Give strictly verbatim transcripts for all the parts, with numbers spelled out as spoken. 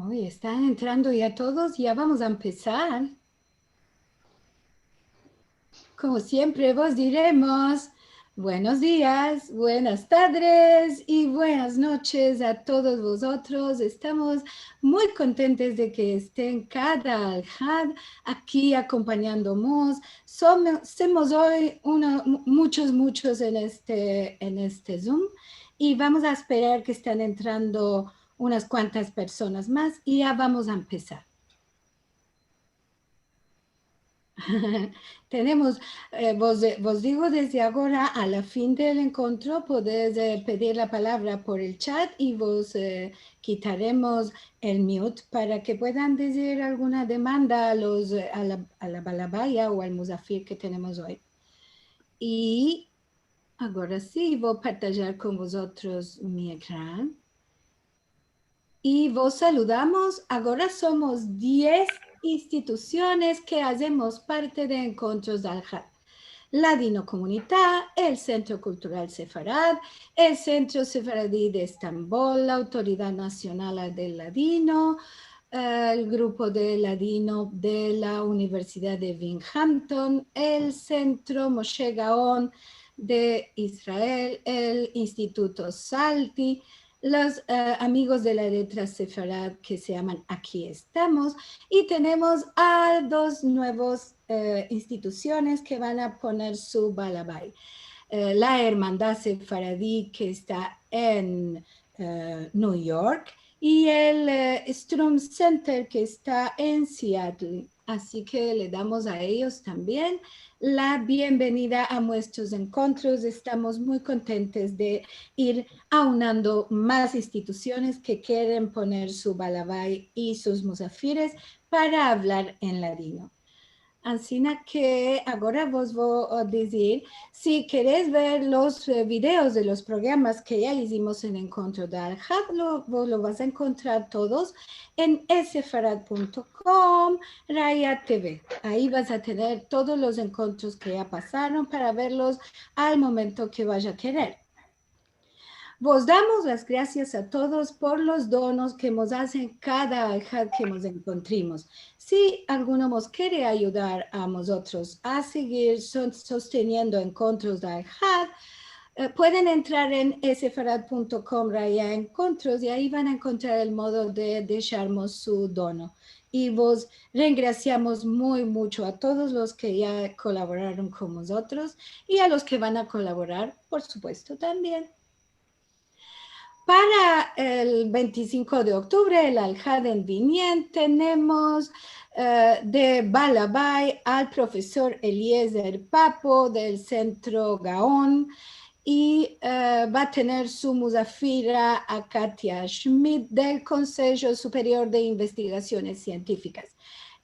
Oy, estan entrando ya todos, ya vamos a empesar. Komo siempre vos diremos, buenos dias, buenas tardes i buenas noches a todos vozotros. Estamos muy kontentes de ke esten kada alhad aki akompanyandomos. Somo-, somos oy uno, mu-, muchos, muchos en este, en este Zoom i vamos a esperar ke estan entrando unas kuantas personas mas i ya vamos a empesar. Tenemos, eh, vos, vos digo dezde agora, a la fin del enkontro podesh, eh, pedir la palavra por el chat i vos, eh, kitaremos el mute para ke puedan dizir alguna demanda a los, eh, a la, a la balabaya o al muzafir ke tenemos oy. I agora si, vo partajar kon vozotros mi ekran. I vos saludamos. Agora somos diez institusiones ke azemos parte de Enkontros Dalhad. Ladinokomunita, el Sentro Kultural Sefarad, el Sentro Sefaradi de Estambol, la Autoridad Nasional del Ladino, el Grupo de Ladino de la Universidad de Binghamton, el Sentro Moshe Gaon de Israel, el Instituto Salti, los, eh, Amigos de la Letra Sefarad ke se yaman Aki Estamos, i tenemos a dos nuevos, eh, institusiones ke van a poner su balabay. Eh, la Ermandad Sefaradi ke esta en, eh, New York i el, eh, Strum Center ke esta en Seattle. Asi ke le damos a eyos tambien la bienvenida a muestros enkontros. Estamos muy kontentes de ir aunando mas institusiones ke keren poner su balabay i sus muzafires para avlar en ladino. Ansina ke agora vos vo a dizir, si keres ver los, eh, videos de los programas ke ya izimos en Enkontro Dalhad, lo, vos lo vas a enkontrar todos en sefarad punto com raya TV. Ayi vas a tener todos los enkontros ke ya pasaron para verlos al momento ke vaya a kerer. Vos damos las grasias a todos por los donos ke mos azen kada alhad ke mos enkontrimos. Si alguno mos kere ayudar a mozotros a segir so-, sosteniendo Enkontros Dalhad, eh, pueden entrar en sefarad punto com raya enkontros i ayi van a enkontrar el modo de desharmos su dono. I vos rengrasiamos muy mucho a todos los ke ya kolaboraron kon mozotros i a los ke van a kolaborar, por supuesto, tambien. Para el ventisinko de oktubre, el alhad en Vinyen, tenemos, eh, de balabay al profesor Eliezer Papo del Sentro Gaon i, eh, va a tener su muzafira a Katia Schmidt del Konsejo Superior de Investigasiones Sientifikas.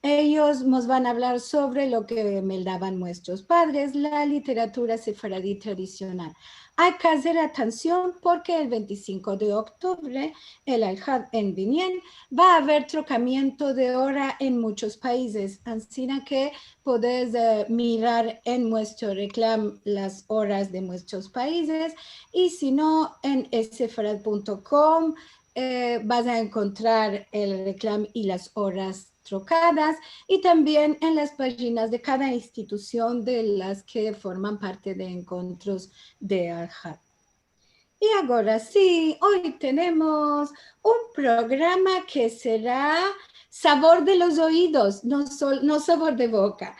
Eyos mos van a avlar sovre lo ke meldavan muestros padres, la literatura sefaradi tradisional. Ay ke azer atansion porke el ventisinko de oktubre, el alhad en Vinyen, va a aver trokamiento de ora en muchos paizes, ansina ke podes, eh, mirar en muestro reklam las oras de muestros paizes, i si no, en sefarad punto com, eh, vas a enkontrar el reklam i las oras trokadas, i tambien en las pajinas de kada institusion de las ke forman parte de Enkontros Dalhad. I agora si, oy tenemos un programa ke sera savor de los oidos, no sol-, no savor de boka.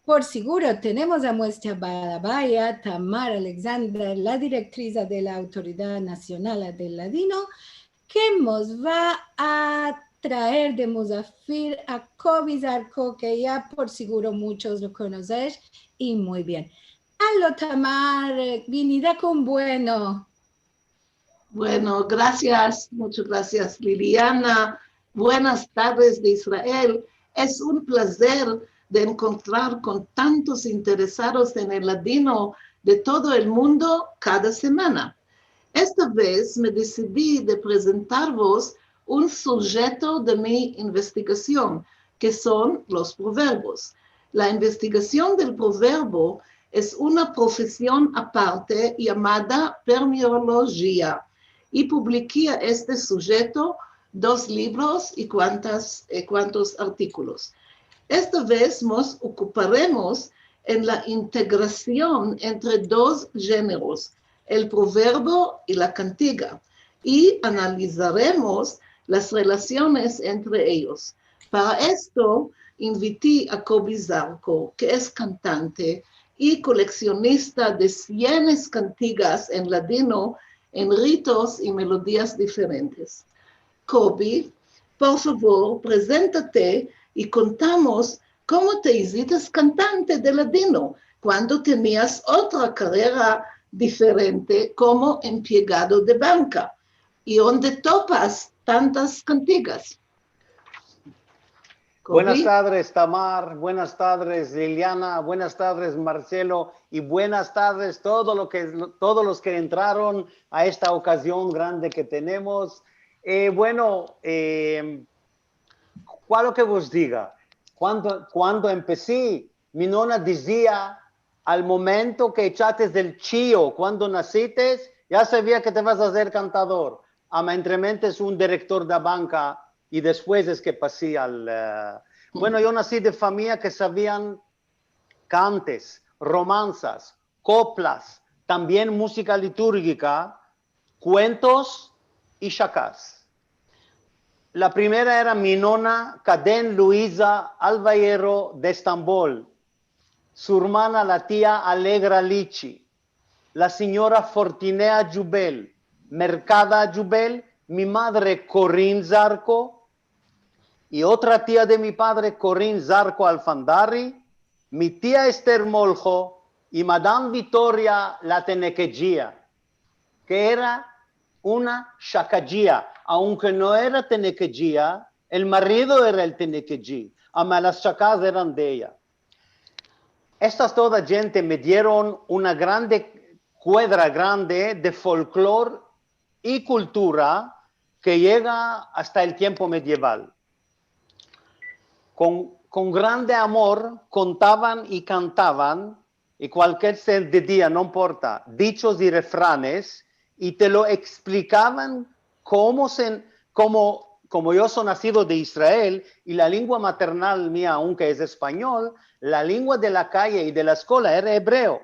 Por siguro, tenemos a muestra balabaya, Tamar Alexander, la direktriza de la Autoridad Nasional del Ladino, ke mos va a traer de muzafir a Kobi Zarko, ke ya por siguro muchos lo konosesh, i muy bien. Alo, Tamar, eh, vinida kon bueno. Bueno, grasias, muchas grasias, Liliana. Buenas tardes de Israel. Es un plazer de enkontrar kon tantos interesados en el ladino de todo el mundo kada semana. Esta vez me desidi de prezentarvos un sujeto de mi investigasion, ke son los proverbios. La investigasion del proverbio es una profesion aparte yamada permiolojia, i publiki este sujeto dos livros i kuantas, eh, kuantos artikolos. Esta vez mos okuparemos en la integrasion entre dos jeneros, el proverbio i la kantiga, i analizaremos las relasiones entre eyos. Para esto, inviti a Kobi Zarko, ke es kantante i koleksionista de sienes kantigas en ladino en ritos i melodias diferentes. Kobi, por favor, prezentate i kontanos komo te izites kantante de ladino, kuando tenias otra karera diferente komo empleyado de banka, i onde topas tantas kantigas. Buenas tardes, Tamar. Buenas tardes, Liliana. Buenas tardes, Marcelo. Y buenas tardes todo lo que, todos los que entraron a esta ocasión grande que tenemos. Eh, bueno, eh, kualo ke vos diga? Kuando, kuando empesi, mi nona dizia, al momento ke echates el chio, kuando nasites, ya savia ke te vas a azer kantador. Ama entrementes un direktor de banka i despues es ke pasi al, eh, bueno, yo nasi de famiya ke savian kantes, romansas, koplas, tambien muzika liturgika, kuentos i shakas. La primera era mi nona Kaden Luiza Alvayero de Estambol, su ermana la tia Alegra Lichi, la sinyora Fortinea Jubel, Merkada Jubel, mi madre Korin Zarko, i otra tia de mi padre, Korin Zarko Alfandari, mi tia Ester Molho i Madam Vitoria la Tenekejia, ke era una shakajia, aunke no era tenekejia, el marido era el tenekeji, ama las shakas eran de eya. Estas toda djente me dieron una grande, kuedra grande de folklor i kultura ke yega asta el tiempo medieval. Kon, kon grande amor kontavan i kantavan, i kualkier se de dia, no importa, dichos i refranes, i te lo eksplikavan komo se, komo, komo yo so nasido de Israel, i la lengua maternal mia, aunke es espanyol, la lengua de la kaye i de la eskola era ebreo,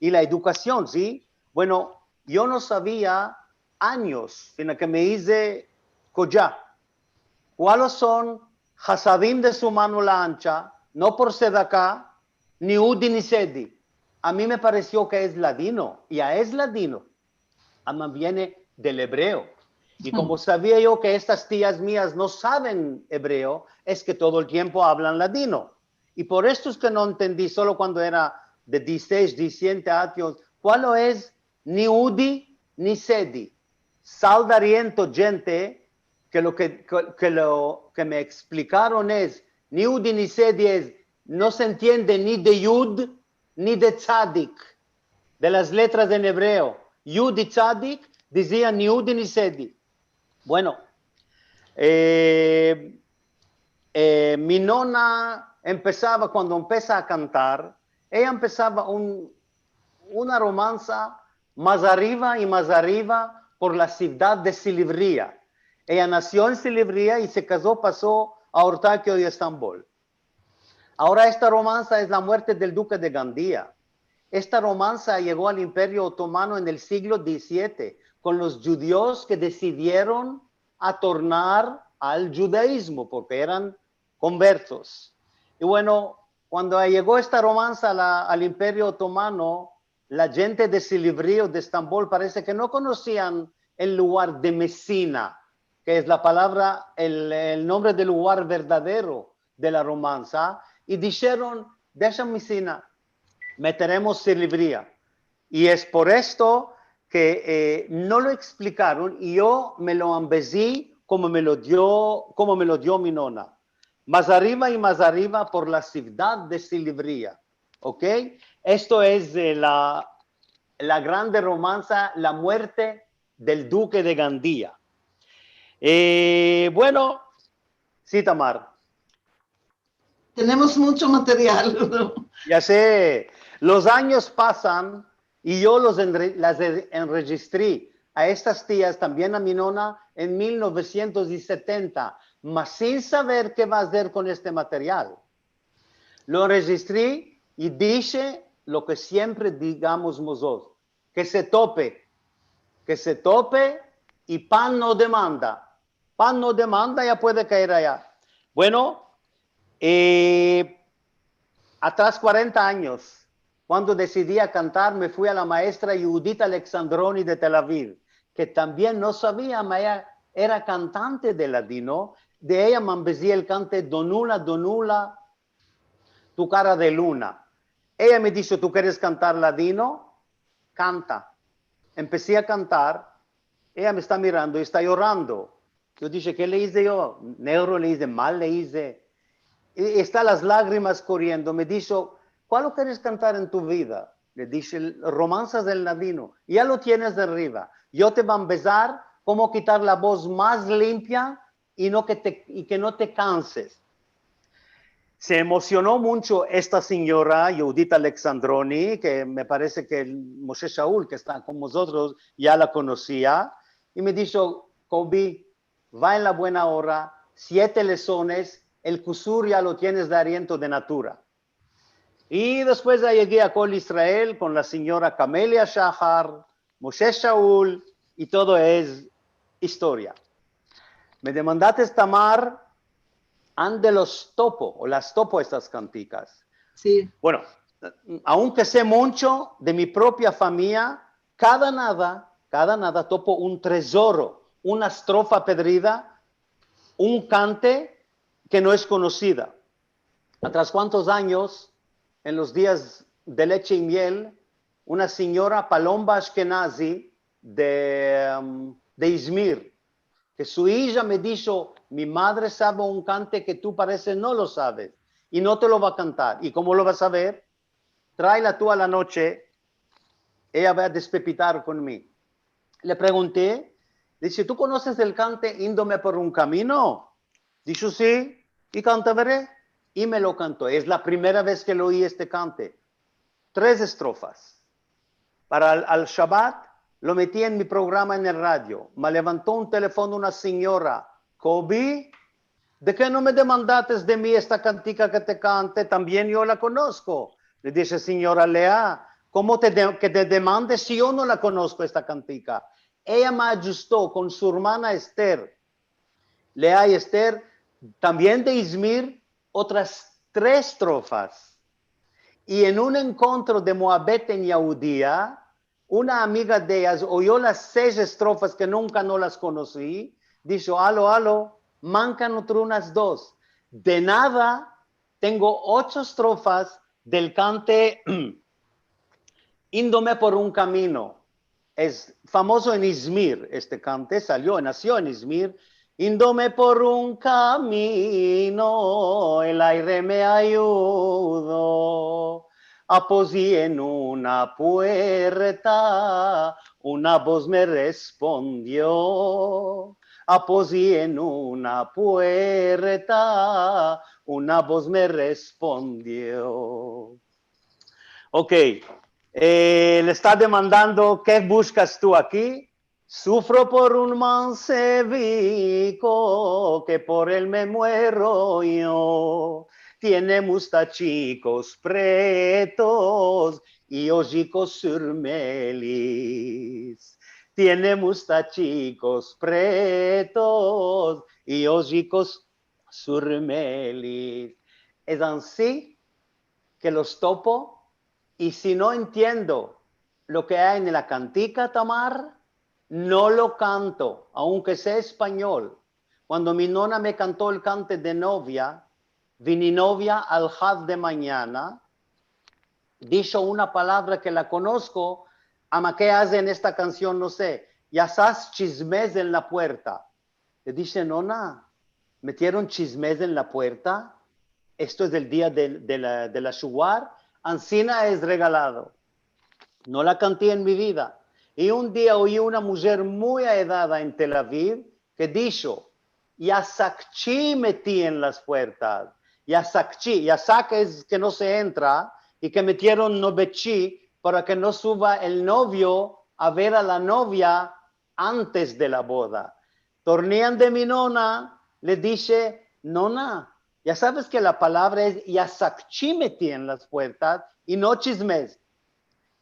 i la edukasion, si? Bueno, yo no savia anyos, sino ke me ize koja. Kualos son hasadim de su mano la ancha, no por sedaka, ni udi ni sedi. A mi me paresio ke es ladino, i a es ladino. Ama viene del ebreo. I komo savia yo ke estas tias mias no saven ebreo, es ke todo el tiempo avlan ladino. I por esto es ke no entendi, solo kuando era de dizisesh, dizisiete anyos, kualo es ni udi ni sedi. Sal dariento djente ke lo ke, ke, ke lo ke me eksplikaron es, ni udi ni sedi es, no se entiende ni de yud ni de tzadik, de las letras en ebreo, yud i tzadik, dizia ni udi ni sedi. Bueno, eh, eh, mi nona empesava, kuando empesa a kantar, eya empesava un, una romansa mas arriva i mas arriva por la sivdad de Silivria. Eya nasio en Silivria i se kazo, paso a Ortakio i Estambol. Agora esta romansa es la muerte del duke de Gandia. Esta romansa yego al Imperio Otomano en el siglo dizisiete, kon los djudios ke desidieron a tornar al djudaizmo, porke eran konvertos. I bueno, kuando yego esta romansa a la, al Imperio Otomano, la djente de Silivrio, de Estambol, parese ke no konosian el lugar de Mesina, ke es la palavra, el, el nombre del lugar verdadero de la romansa, i disheron, "Desha Mesina, meteremos Silivria." I es por esto ke, eh, no lo eksplikaron, i yo me lo ambezi komo me lo dio, komo me lo dio mi nona. Mas arriva i mas arriva por la sivdad de Silivria. Ok? Esto es, eh, la, la grande romansa, la muerte del duke de Gandia. Eh, bueno, si, Tamar. Tenemos mucho material, no? Ya se. Los anyos pasan i yo los enre-, las enrejistri. a estas tias, tambien a mi nona, en mil novesientos i setenta, mas sin saver ke va azer kon este material. Lo enrejistri i dishe lo ke siempre digamos mozotros, ke se tope, ke se tope, i pan no demanda. Pan no demanda, ya puede kaer aya. Bueno, eh, atras kuarenta anyos, kuando desidi a kantar, me fui a la maestra Yehudit Alexandroni de Tel Aviv, ke tambien no savia, ma eya era kantante de ladino, de eya me ambezi el kante Donula, Donula, tu kara de luna. Eya me disho, "Tu keres kantar ladino? Kanta." Empesi a kantar, eya me esta mirando i esta yorando. Yo dishe, "Ke le ize yo? Negro le ize, mal le ize?" I esta las lagrimas koriendo. Me disho, "Kualo keres kantar en tu vida?" Le dishe, "Romansas del ladino." "Ya lo tienes arriva. Yo te va a ambezar komo kitar la boz mas limpia i no ke te, i ke no te kanses." Se emosiono muncho esta sinyora, Yehudit Alexandroni, ke me parese ke el Moshe Shaul, ke esta kon mozotros, ya la konosia, i me disho, "Kobi, va en la buena ora, siete lesones, el kusur ya lo tienes de ariento de natura." I despues ya yegi a Kol Israel kon la sinyora Kamelia Shahar, Moshe Shaul, i todo es istoria. Me demandates, Tamar, ande los topo, o las topo estas kantikas. Si. Bueno, aunke se muncho de mi propia famiya, kada nada, kada nada topo un trezoro, una estrofa pedrida, un kante ke no es konosida. Atras kuantos anyos, en los dias de leche i miel, una sinyora Palomba Ashkenazi de, em, de Izmir, ke su ija me disho, "Mi madre save un kante ke tu parese no lo saves, i no te lo va a kantar." "I komo lo va a saver?" "Traela tu a la noche, eya va a despepitar kon mi." Le pregunti, dishe, "Tu konoses el kante Indome por un kamino?" Disho, "Si." "I kanta vere." I me lo kanto. Es la primera vez ke lo oyi este kante. Tres estrofas. Para al, al Shabat lo meti en mi programa en el radio. Me levanto un telefono una sinyora. "Kobi, de ke no me demandates de mi esta kantika ke te kante? Tambien yo la konosko." Le dishe, "Sinyora Lea, komo te de, ke te demande si yo no la konosko esta kantika?" Eya me ajusto kon su ermana Ester. Lea i Ester, tambien de Izmir, otras tres estrofas. I en un enkontro de muabet en Yehudia, una amiga de eyas oyo las sesh estrofas ke nunka no las konosi, disho, "Alo, alo, mankan otro unas dos." De nada, tengo ocho estrofas del kante Indome por un kamino. Es famozo en Izmir, este kante salio, nasio en Izmir. Indome por un kamino, el aire me ayudo. Apoyi en una puerta, una boz me respondio. Apoyi en una puerta, una boz me respondio. Ok, eh, le esta demandando, "Ke bushkas tu aki?" "Sufro por un manseviko ke por el me muero yo. Tiene mustachikos pretos i ojikos surmelis. Tiene mustachikos pretos i ojikos surmelis." Es ansi ke los topo, i si no entiendo lo ke ay en la kantika, Tamar, no lo kanto, aunke sea espanyol. Kuando mi nona me kanto el kante de novia, vini novia al had de manyana, disho una palavra ke la konosko, ama ke aze en esta kansion, no se, "Ya sas chismes en la puerta." Le dishe, "Nona, metieron chismes en la puerta? Esto es el dia de, de la, de la shuar? Ansina es regalado." No la kanti en mi vida. I un dia oyi una mujer muy aedada en Tel Aviv ke disho, "Ya sakchi meti en las puertas." Ya sakchi, ya sak es ke no se entra, i ke metieron novechi para ke no suva el novio a ver a la novia antes de la boda. Tornian de mi nona, le dishe, "Nona, ya saves ke la palavra es yasakchi meti en las puertas i no chizmes."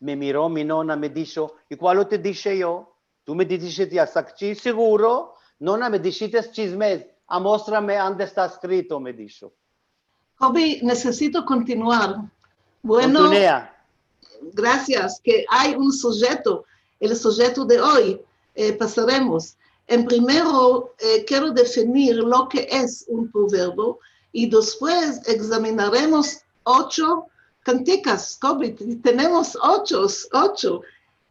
Me miro mi nona, me disho, "I kualo te dishe yo? Tu me dishites yasakchi seguro, nona, me dishites chizmes. Amostrame ande esta eskrito", me disho. Kobi, nesesito kontinuar. Bueno, kontinua. Grasias, ke ay un sujeto, el sujeto de oy, eh, pasaremos. En primero, eh, kero definir lo ke es un proverbio i despues egzaminaremos ocho kantigas, Kobi, tenemos ochos, ocho,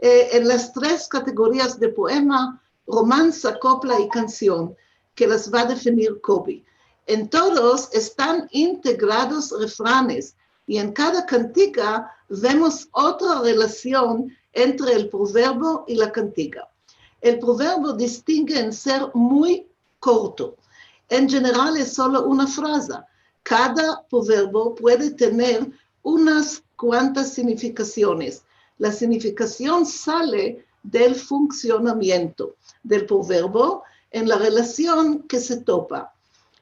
eh, en las tres kategorias de poema, romansa, kopla i kansion, ke las va a definir Kobi. En todos estan integrados refranes, i en kada kantiga vemos otra relasion entre el proverbio i la kantiga. El proverbio distinge en ser muy korto. En jeneral es solo una fraza. Kada proverbio puede tener unas kuantas signifikasiones. La signifikasion sale del funksionamiento del proverbio en la relasion ke se topa.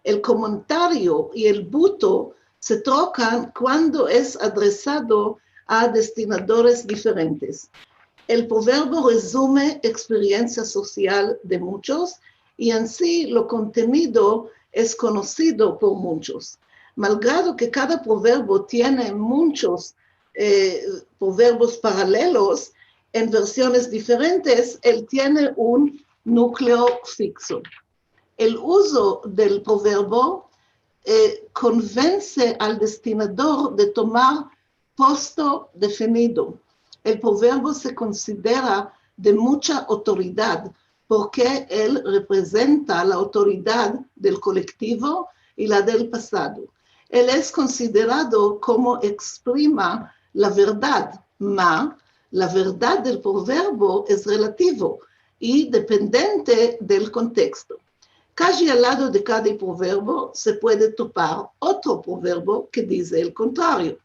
El komentario i el buto se trokan kuando es adresado a destinadores diferentes. El proverbio rezume eksperiensia sosial de munchos i en si lo kontenido es konosido por munchos. Malgrado ke kada proverbio tiene munchos, eh, proverbios paralelos en versiones diferentes, el tiene un nukleo fikso. El uzo del proverbio, eh, konvense al destinador de tomar posto definido. El proverbio se konsidera de muncha otoridad porke el reprezenta la otoridad del kolektivo i la del pasado. El es konsiderado komo eksprima la verdad, ma la verdad del proverbio es relativo i dependente del konteksto. Kaji al lado de kada proverbio se puede topar otro proverbio ke dize el kontrario.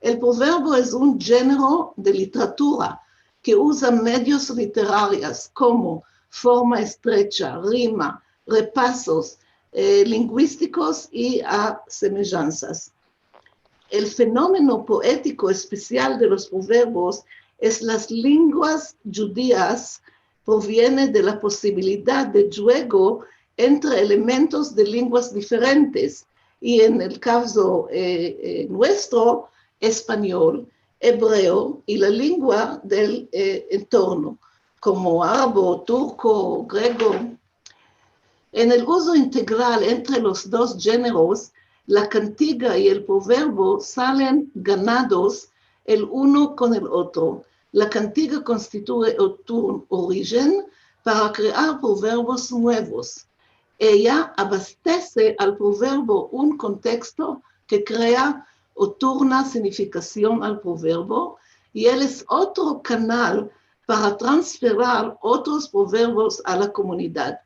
El proverbio es un jenero de literatura ke uza medios literarios komo forma estrecha, rima, repasos, eh, linguistikos i asemejansas. El fenomeno poetiko espesial de los proverbios es las lenguas djudias proviene de la posibilidad de djuego entre elementos de lenguas diferentes, i en el kavzo, eh, eh, muestro, espanyol, ebreo i la lengua del, eh, entorno, komo arabo, turko, grego. En el uzo integral entre los dos jeneros, la kantiga i el proverbio salen ganados el uno kon el otro. La kantiga konstituye otur-, orijen para krear proverbios muevos. Eya abastese al proverbio un konteksto ke krea oturna signifikasion al proverbio, i el es otro kanal para transferar otros proverbios a la komunidad.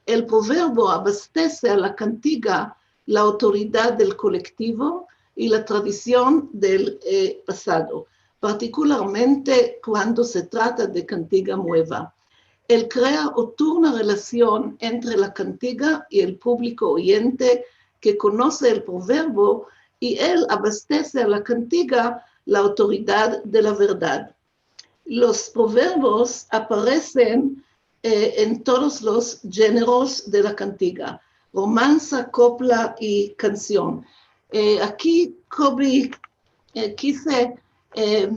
El proverbio abastese a la kantiga la otoridad del kolektivo i la tradision del, eh, pasado, partikularmente kuando se trata de kantiga mueva. El krea oturna relasion entre la kantiga i el publiko oyente ke konose el proverbio, i el abastese a la kantiga la otoridad de la verdad. Los proverbios aparesen, eh, en todos los jeneros de la kantiga, romansa, kopla i kansion. Eh, aki, Kobi, eh, kise, eh,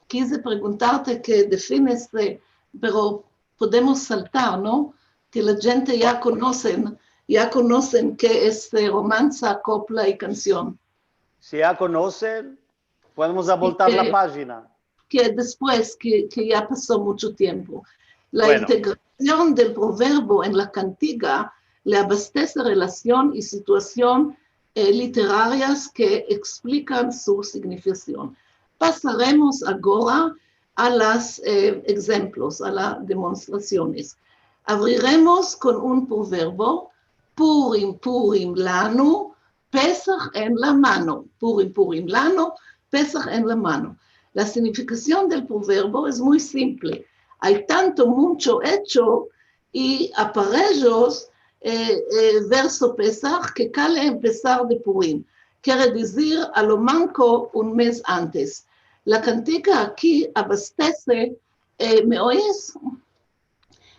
kise preguntarte ke defines, eh, pero podemos saltar, no? Ke la djente ya konosen, ya konosen ke es, eh, romansa, kopla i kansion. Si ya konosen, podemos aboltar la pajina. Ke despues, ke, ke ya paso muncho tiempo. La integrasion del proverbio en la kantiga le abastese relasion i situasion, eh, literarias ke eksplikan su signifikasion. Pasaremos agora a las, eh, egzemplos, a las demostrasiones. Avriremos kon un proverbio, Purim, Purim lanu, Pesah en la mano. Purim, Purim lanu, Pesah en la mano. La signifikasion del proverbio es muy simple. Ay tanto, muncho echo i aparejos, e, e, verso Pesah, ke kale empesar de Purim. Kere dizir, a lo manko un mez antes. La kantiga aki abastese, e, me oyes?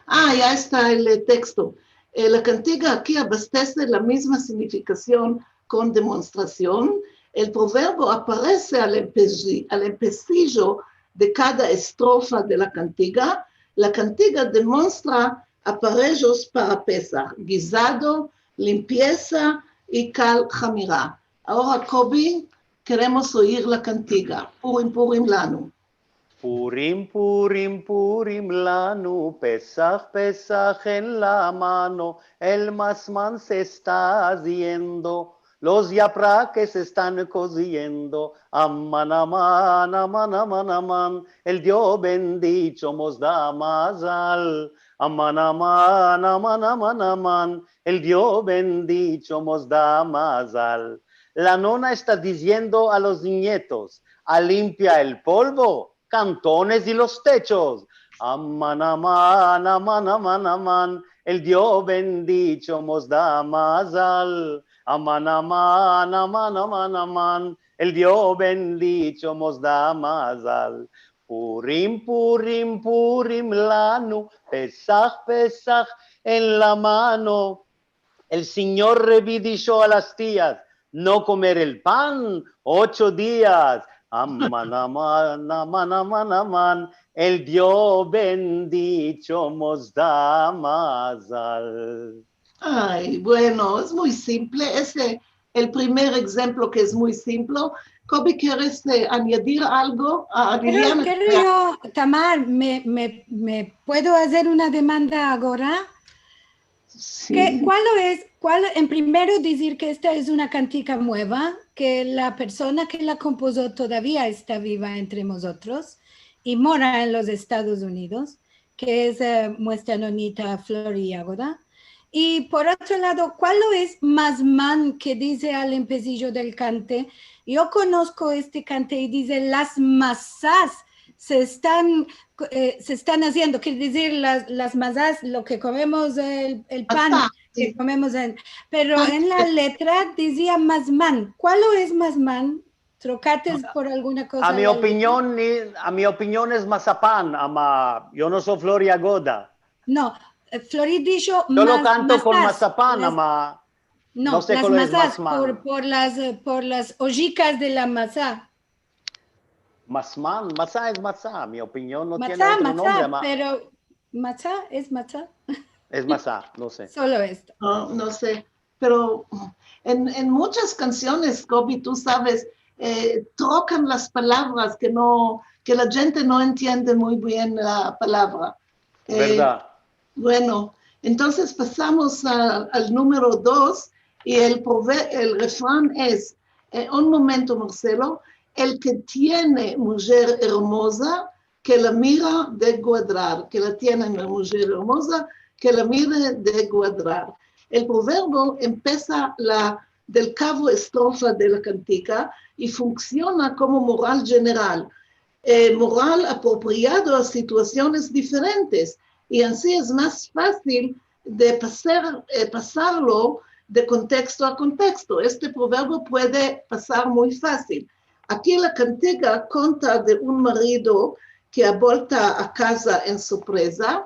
A, ya esta el, e, teksto. E, la kantiga aki abastese la mizma signifikasion kon demostrasion. El proverbio aparese al empesi-, al empesijo de kada estrofa de la kantiga. La kantiga demonstra aparejos para Pesah, gizado, limpiesa i kal hamira. Agora, Kobi, keremos oyir la kantiga. Purim, Purim lanu. Purim, Purim, Purim lanu, Pesah, Pesah en la mano, el masman se esta aziendo, los yaprakes se estan koziendo, aman, aman, aman, aman, aman, el Dio bendicho mos da mazal, aman, aman, aman, aman, aman, el Dio bendicho mos da mazal. La nona esta diziendo a los nietos, a limpia el polvo, kantones i los techos. Aman, aman, aman, aman, aman, el Dio bendicho mos da mazal. Aman, aman, aman, aman, aman, el Dio bendicho mos da mazal. Purim, Purim, Purim lanu, Pesah, Pesah en la mano. El sinyor Rebi disho a las tias no komer el pan ocho dias. Aman, aman, aman, aman, aman, el Dio bendicho mos da mazal. Ay, bueno, es muy simple. Ese, el primer enshemplo ke es muy simple. Kobi, keres, e, anyadir algo? A, a Liliana. Kero yo, Tamar, me, me, me puedo azer una demanda agora? Si. Ke, kual es, kual, en primero dizir ke esta es una kantika mueva, ke la persona ke la kompozo todavia esta viva entre mozotros i mora en los Estados Unidos, ke es, e, muestra nonita Flori Yagoda. I por otro lado, kual es mazman ke dize al empesijo del kante? Yo konosko este kante i dize, las masas se estan, e, se estan aziendo, kere dizir, las, las mazas, lo ke komemos, el, el pan ke komemos en, pero en la letra dizia mazman. Kual es mazman? Trokates por alguna koza la letra? A mi opinion, ni, a mi opinion es masapan, ama, yo no so Flori Yagoda. No, e, Flori disho, yo lo kanto kon masapan, ama, no se kual es mazman. Por, por las, e, por las ojikas de la masa. Masman, masa es masa, mi opinion no tiene otro nombre, ama. Pero masa es masa. Es masa, no se. Solo esto. No, no se. Pero en, en muchas kansiones, Kobi, tu saves, e, trokan las palavras ke no, ke la djente no entiende muy bien la palavra. E, verdad. Bueno, entonses pasamos a, al numero dos i el prove-, el refran es, e, un momento, Marcelo, el ke tiene mujer ermoza, ke la mira de guadrar, ke la tiene una mujer ermoza, ke la mire de guadrar. El proverbio empesa la, del kavo estrofa de la kantika i funksiona komo moral jeneral, e, moral apropriado a situasiones diferentes, i ansi es mas fasil de pasar, e, pasarlo de konteksto a konteksto. Este proverbio puede pasar muy fasil. Aki la kantika konta de un marido ke abolta a kaza en sorpreza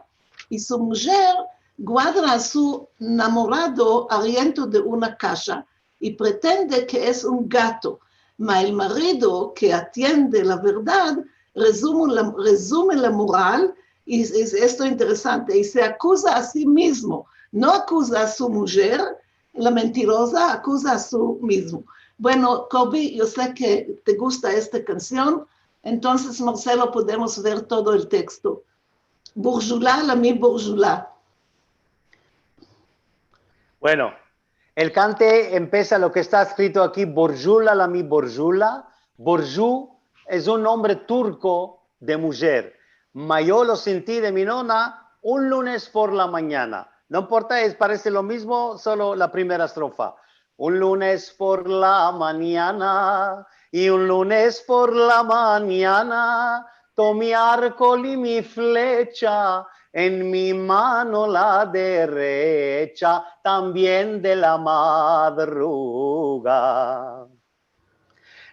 i su mujer guadra a su namorado ariento de una kasha i pretende ke es un gato. Ma el marido ke atiende la verdad rezume la, rezume la moral i, i esto interesante, i se akuza a si mizmo, no akuza a su mujer, la mentiroza, akuza a su mizmo. Bueno, Kobi, yo se ke te gusta esta kansion, entonses, Marcelo, podemos ver todo el teksto. Burjula, la mi burjula. Bueno, el kante empesa lo ke esta eskrito aki, burjula, la mi burjula. Burju es un nombre turko de mujer. Ma yo lo senti de mi nona, un lunes por la manyana. No importa, es, parese lo mizmo, solo la primera estrofa. Un lunes por la manyana, i un lunes por la manyana, mi arko i mi flecha, en mi mano la derecha, tambien de la madruga.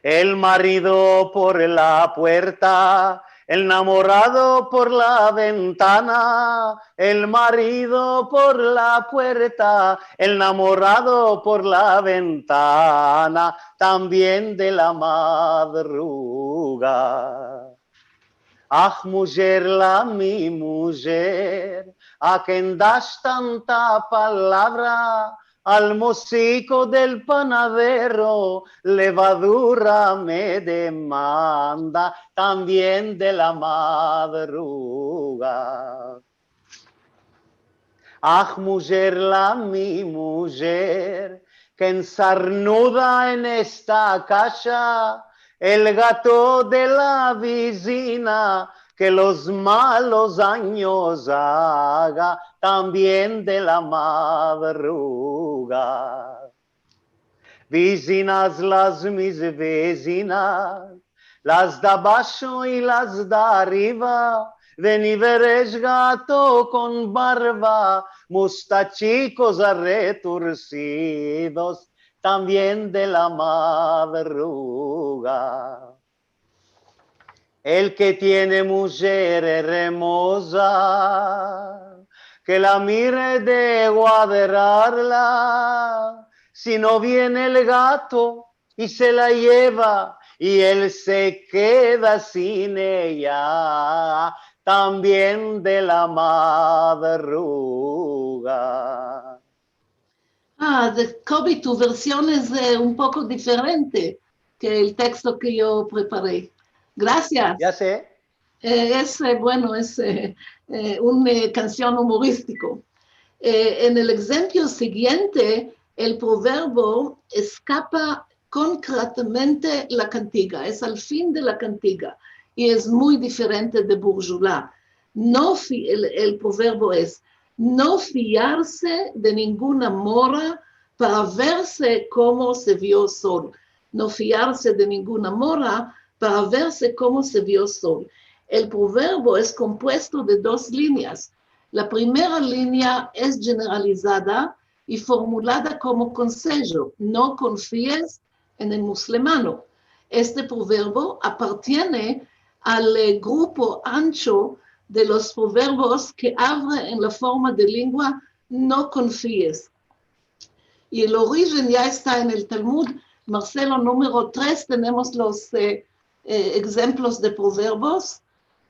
El marido por la puerta, el namorado por la ventana, el marido por la puerta, el namorado por la ventana, tambien de la madruga. Ah, mujer, la mi mujer, a ken dash tanta palavra, al moziko del panadero, levadura me demanda, tambien de la madruga. Ah, mujer, la mi mujer, ken sarnuda en esta kasha, el gato de la vizina, ke los malos anyos aga, tambien de la madruga. Vizinas, las mis vizinas, las de abasho i las de arriva, ven i veresh gato kon barva, mustachikos arretursidos, tambien de la madruga. El ke tiene mujer ermoza, ke la mire de guadrarla, si no viene el gato i se la yeva, i el se keda sin eya, tambien de la madruga. Ah, de Kobi, tu version es, eh, un poko diferente ke el teksto ke yo prepare. Grasias. Ya se. Eh, es, eh, bueno, es, eh, eh, un, eh, kansion umoristiko. Eh, en el egzemplo sigiente, el proverbo eskapa konkretamente la kantiga, es al fin de la kantiga, i es muy diferente de Burjula. No fi-, el, el proverbo es, no fiarse de ninguna mora para verse komo se vio sol. No fiarse de ninguna mora para verse komo se vio sol. El proverbo es kompuesto de dos linyas. La primera linya es jeneralizada i formulada komo konsejo, no konfies en el musulmano. Este proverbo apartiene al, eh, grupo ancho de los proverbos ke avre en la forma de lingua no konfies. I el orijen ya esta en el Talmud. Marcelo, numero tres, tenemos los, eh, eh, egzemplos de proverbos.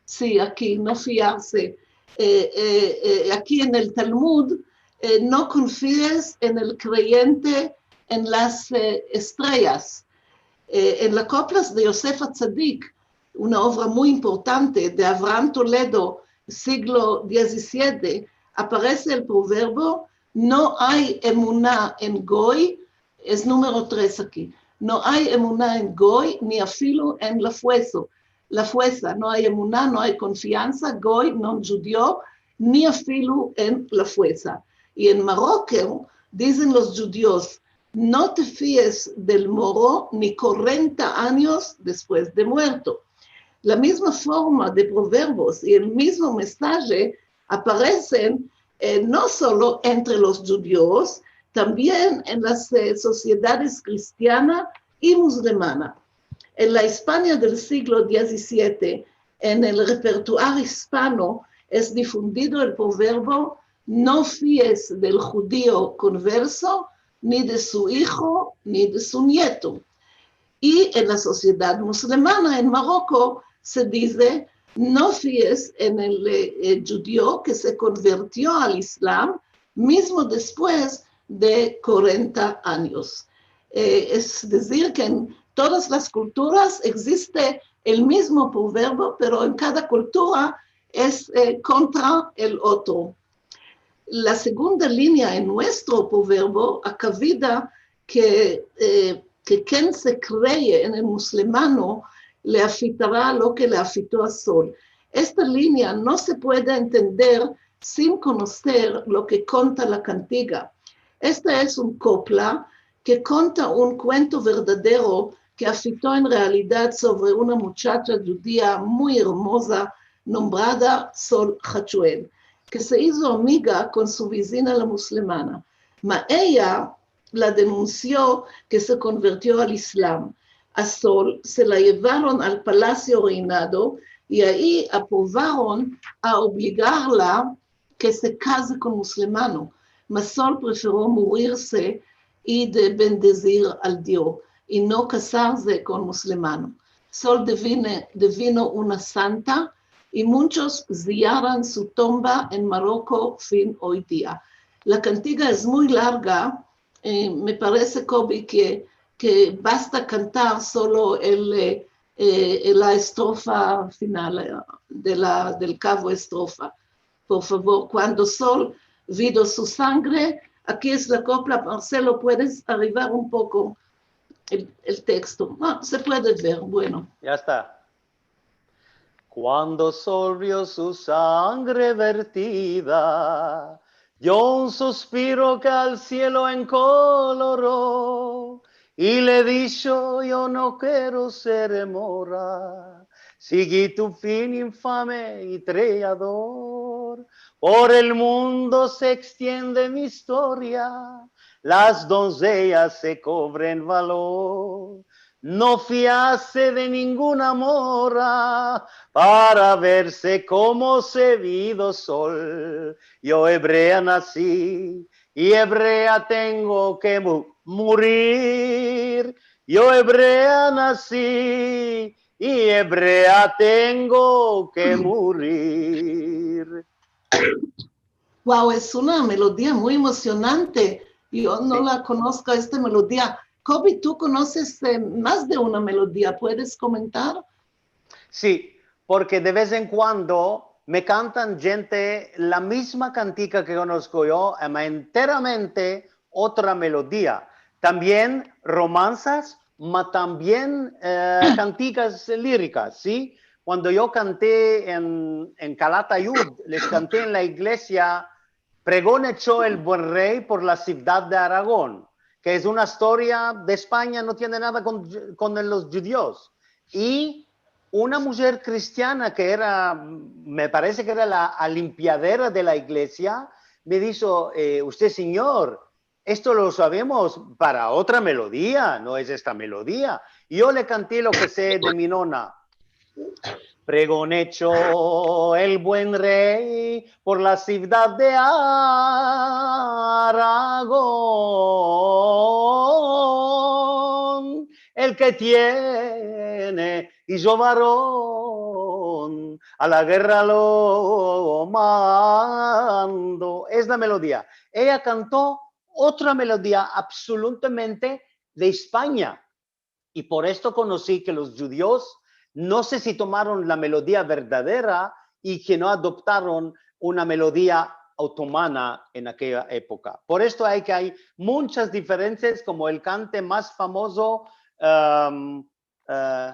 Si, aki, no fiarse. Eh, eh, eh, aki en el Talmud, eh, no konfies en el kreyente en las, eh, estreyas. Eh, en la Koplas de Yosef Atzadik, una ovra muy importante de Avraham Toledo, siglo dizisiete, aparese el proverbo, no ay emuna en goy, es numero tres aki. No ay emuna en goy, ni afilu en la fuesa. La fuesa, no ay emuna, no ay konfiansa, goy, non djudio, ni afilu en la fuesa. I en Maroko dizen los djudios, no te fies del moro ni korenta anyos despues de muerto. La mizma forma de proverbos i el mizmo mensaje aparesen, eh, no solo entre los djudios, tambien en las, eh, sosiedades kristiana i musulmana. En la Espanya del siglo dizisiete, en el repertuario ispano, es difundido el proverbo, no fies del djudio konverso, ni de su ijo, ni de su nieto. I en la sosiedad musulmana en Maroko se dize, no fies en el, eh, eh, djudio ke se konvertio al Islam, mizmo despues de korenta anyos. Eh, es dizir ke en todas las kulturas egziste el mizmo proverbo, pero en kada kultura es, eh, kontra el otro. La segunda linya en muestro proverbo, akavida ke, eh, ke ken se kree en el musulmano le afitara lo ke le afito a sol. Esta linya no se puede entender sin konoser lo ke konta la kantiga. Esta es un kopla ke konta un kuento verdadero ke afito en realidad sovre una muchacha djudia muy ermoza nombrada Sol Hachuel, ke se izo amiga kon su vizina la muslimana. Ma eya la denunsio ke se konvertio al Islam. A Sol se la yevaron al Palasio Reinado i ayi aprovaron a obligarla ke se kaze kon muslimano, ma Sol prefiro murirse i de bendizir al Dio i no kazarse kon muslimano. Sol devine, devino una santa i munchos ziyaran su tumba en Maroko fin oy dia. La kantiga es muy larga, eh, me parese, Kobi, ke, ke basta kantar solo el, eh, eh, la estrofa final, eh, de la, del kavo estrofa. Por favor, kuando Sol vido su sangre, aki es la kopla, Marcelo, puedes arrivar un poko el, el teksto. Ah, se puede ver, bueno. Ya esta. Kuando Sol vio su sangre vertida, dio un suspiro ke al sielo enkoloro i le disho: "Yo no kero ser mora, sigi tu fin infame i trayador. Por el mundo se ekstiende mi istoria, las donzeas se kovren valor. No fiase de ninguna mora para verse komo se vido Sol. Yo ebrea nasi i ebrea tengo ke mu-, murir. Yo ebrea nasi i ebrea tengo ke murir." Wow, es una melodia muy emosionante. Yo no la konosko, esta melodia. Kobi, tu konoses, eh, mas de una melodia, puedes komentar? Si, porke de vez en kuando me kantan djente la mizma kantika ke konosko yo, ema enteramente otra melodia. Tambien romansas, ma tambien, eh, kantikas lirikas, si? Kuando yo kanti en, en Kalatayud, les kanti en la iglesia Pregon echo el buen rey por la sivdad de Aragon, ke es una istoria de Espanya, no tiene nada kon, kon los djudios. I una mujer kristiana ke era, me parese ke era la alimpiadera de la iglesia, me disho, eh, "Usted, sinyor, esto lo savemos para otra melodia, no es esta melodia." I yo le kanti lo ke se de mi nona. Pregon echo el buen rey por la sivdad de Aragon, el ke tiene ijo varon, a la gerra lo mando. Es la melodia. Eya kanto otra melodia absolutamente de Espanya. I por esto konosi ke los djudios, no se si tomaron la melodia verdadera i ke no adoptaron una melodia otomana en akeya epoka. Por esto ay ke ay munchas diferensias, komo el kante mas famozo, em, eh,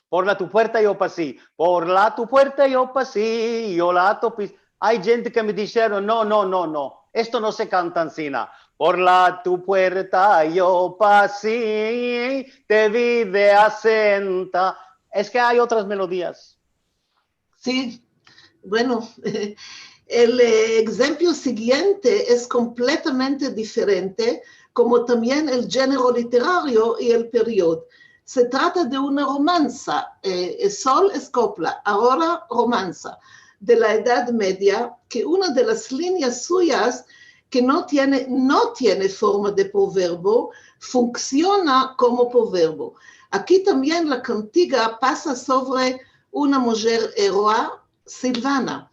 "Por la tu puerta yo pasi, por la tu puerta yo pasi, yo la topis." Ay djente ke me disheron, "No, no, no, no, esto no se kanta ansina. Por la tu puerta yo pasi, te vi de asenta." Es ke ay otras melodias. Si, bueno, el, eh, egzempio sigiente es kompletamente diferente, komo tambien el djenero literario i el period. Se trata de una romansa, eh, Sol es kopla, agora romansa, de la Edad Media, ke una de las linyas suyas ke no tiene, no tiene forma de proverbo, funksiona komo proverbo. Aki tambien la kantiga pasa sovre una mujer eroa, Silvana.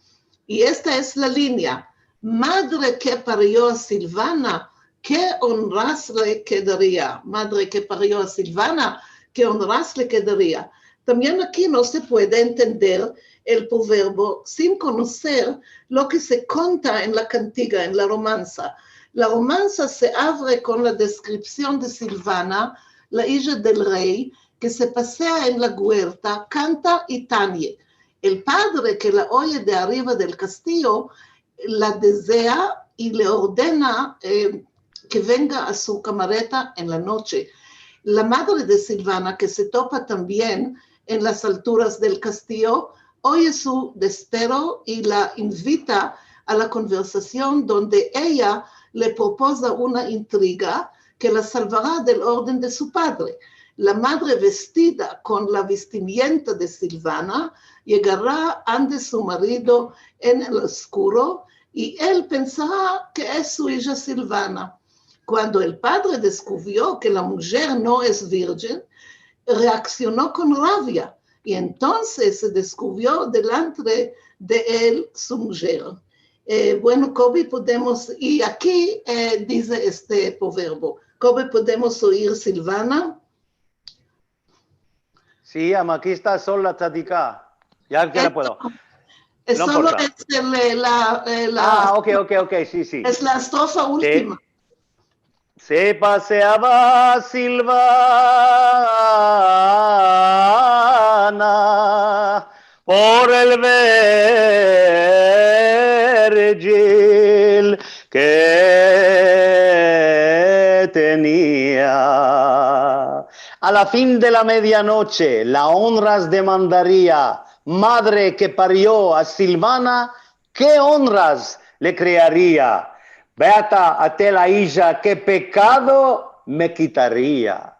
I esta es la linya: "Madre ke pario a Silvana, ke onras le kedaria. Madre ke pario a Silvana, ke onras le kedaria." Tambien aki no se puede entender el proverbo sin konoser lo ke se konta en la kantiga, en la romansa. La romansa se avre kon la deskripsion de Silvana, la ija del rey, ke se pasea en la guerta, kanta i tanye. El padre ke la oye de arriva del kastiyo la dezea i le ordena, eh, ke venga a su kamareta en la noche. La madre de Silvana, ke se topa tambien en las alturas del kastio, oye su despero i la invita a la konversasion donde eya le propoza una intriga ke la salvara del orden de su padre. La madre, vestida kon la vestimienta de Silvana, yegara ande su marido en el oskuro i el pensara ke es su ija Silvana. Kuando el padre deskuvrio ke la mujer no es virjen, reaksiono kon ravia i entonses se deskuvrio delantre de el su mujer. Eh, bueno, Kobi, podemos, i aki, eh, dize este proverbio. Kobi, podemos oir Silvana? Si, ama, aki esta sol la tzadika. Ya ke la puedo. Es solo es el, eh, la, eh, la, Ah, ok, ok, ok, si, si. Es la estrofa ultima. Se paseava Silvana por el verjil ke tenia. A la fin de la medianoche, la onras demandaria: madre ke pario a Silvana, ke onras le krearia? Beata a te la ija ke pekado me kitaria.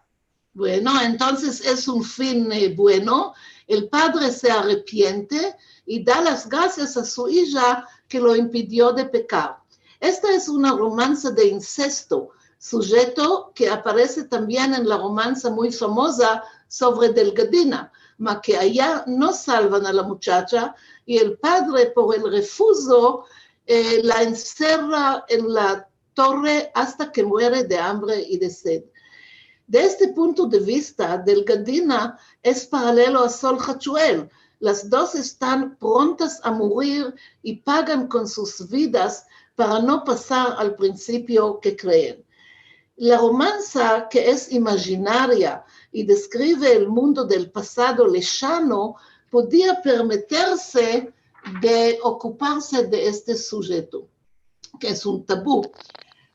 Bueno, entonses es un fin, eh, bueno. El padre se arrepiente i da las grasias a su ija ke lo impidio de pekar. Esta es una romansa de insesto, sujeto ke aparese tambien en la romansa muy famoza sovre Delgadina, ma ke aya no salvan a la muchacha i el padre, por el refuzo, eh, la enserra en la torre asta ke muere de ambre i de sed. De este punto de vista, Delgadina es paralelo a Sol Hachuel. Las dos estan prontas a morir i pagan kon sus vidas para no pasar al prinsipio ke kreen. La romansa, ke es imajinaria i deskrive el mundo del pasado leshano, podia permeterse de okuparse de este sujeto, ke es un tabu.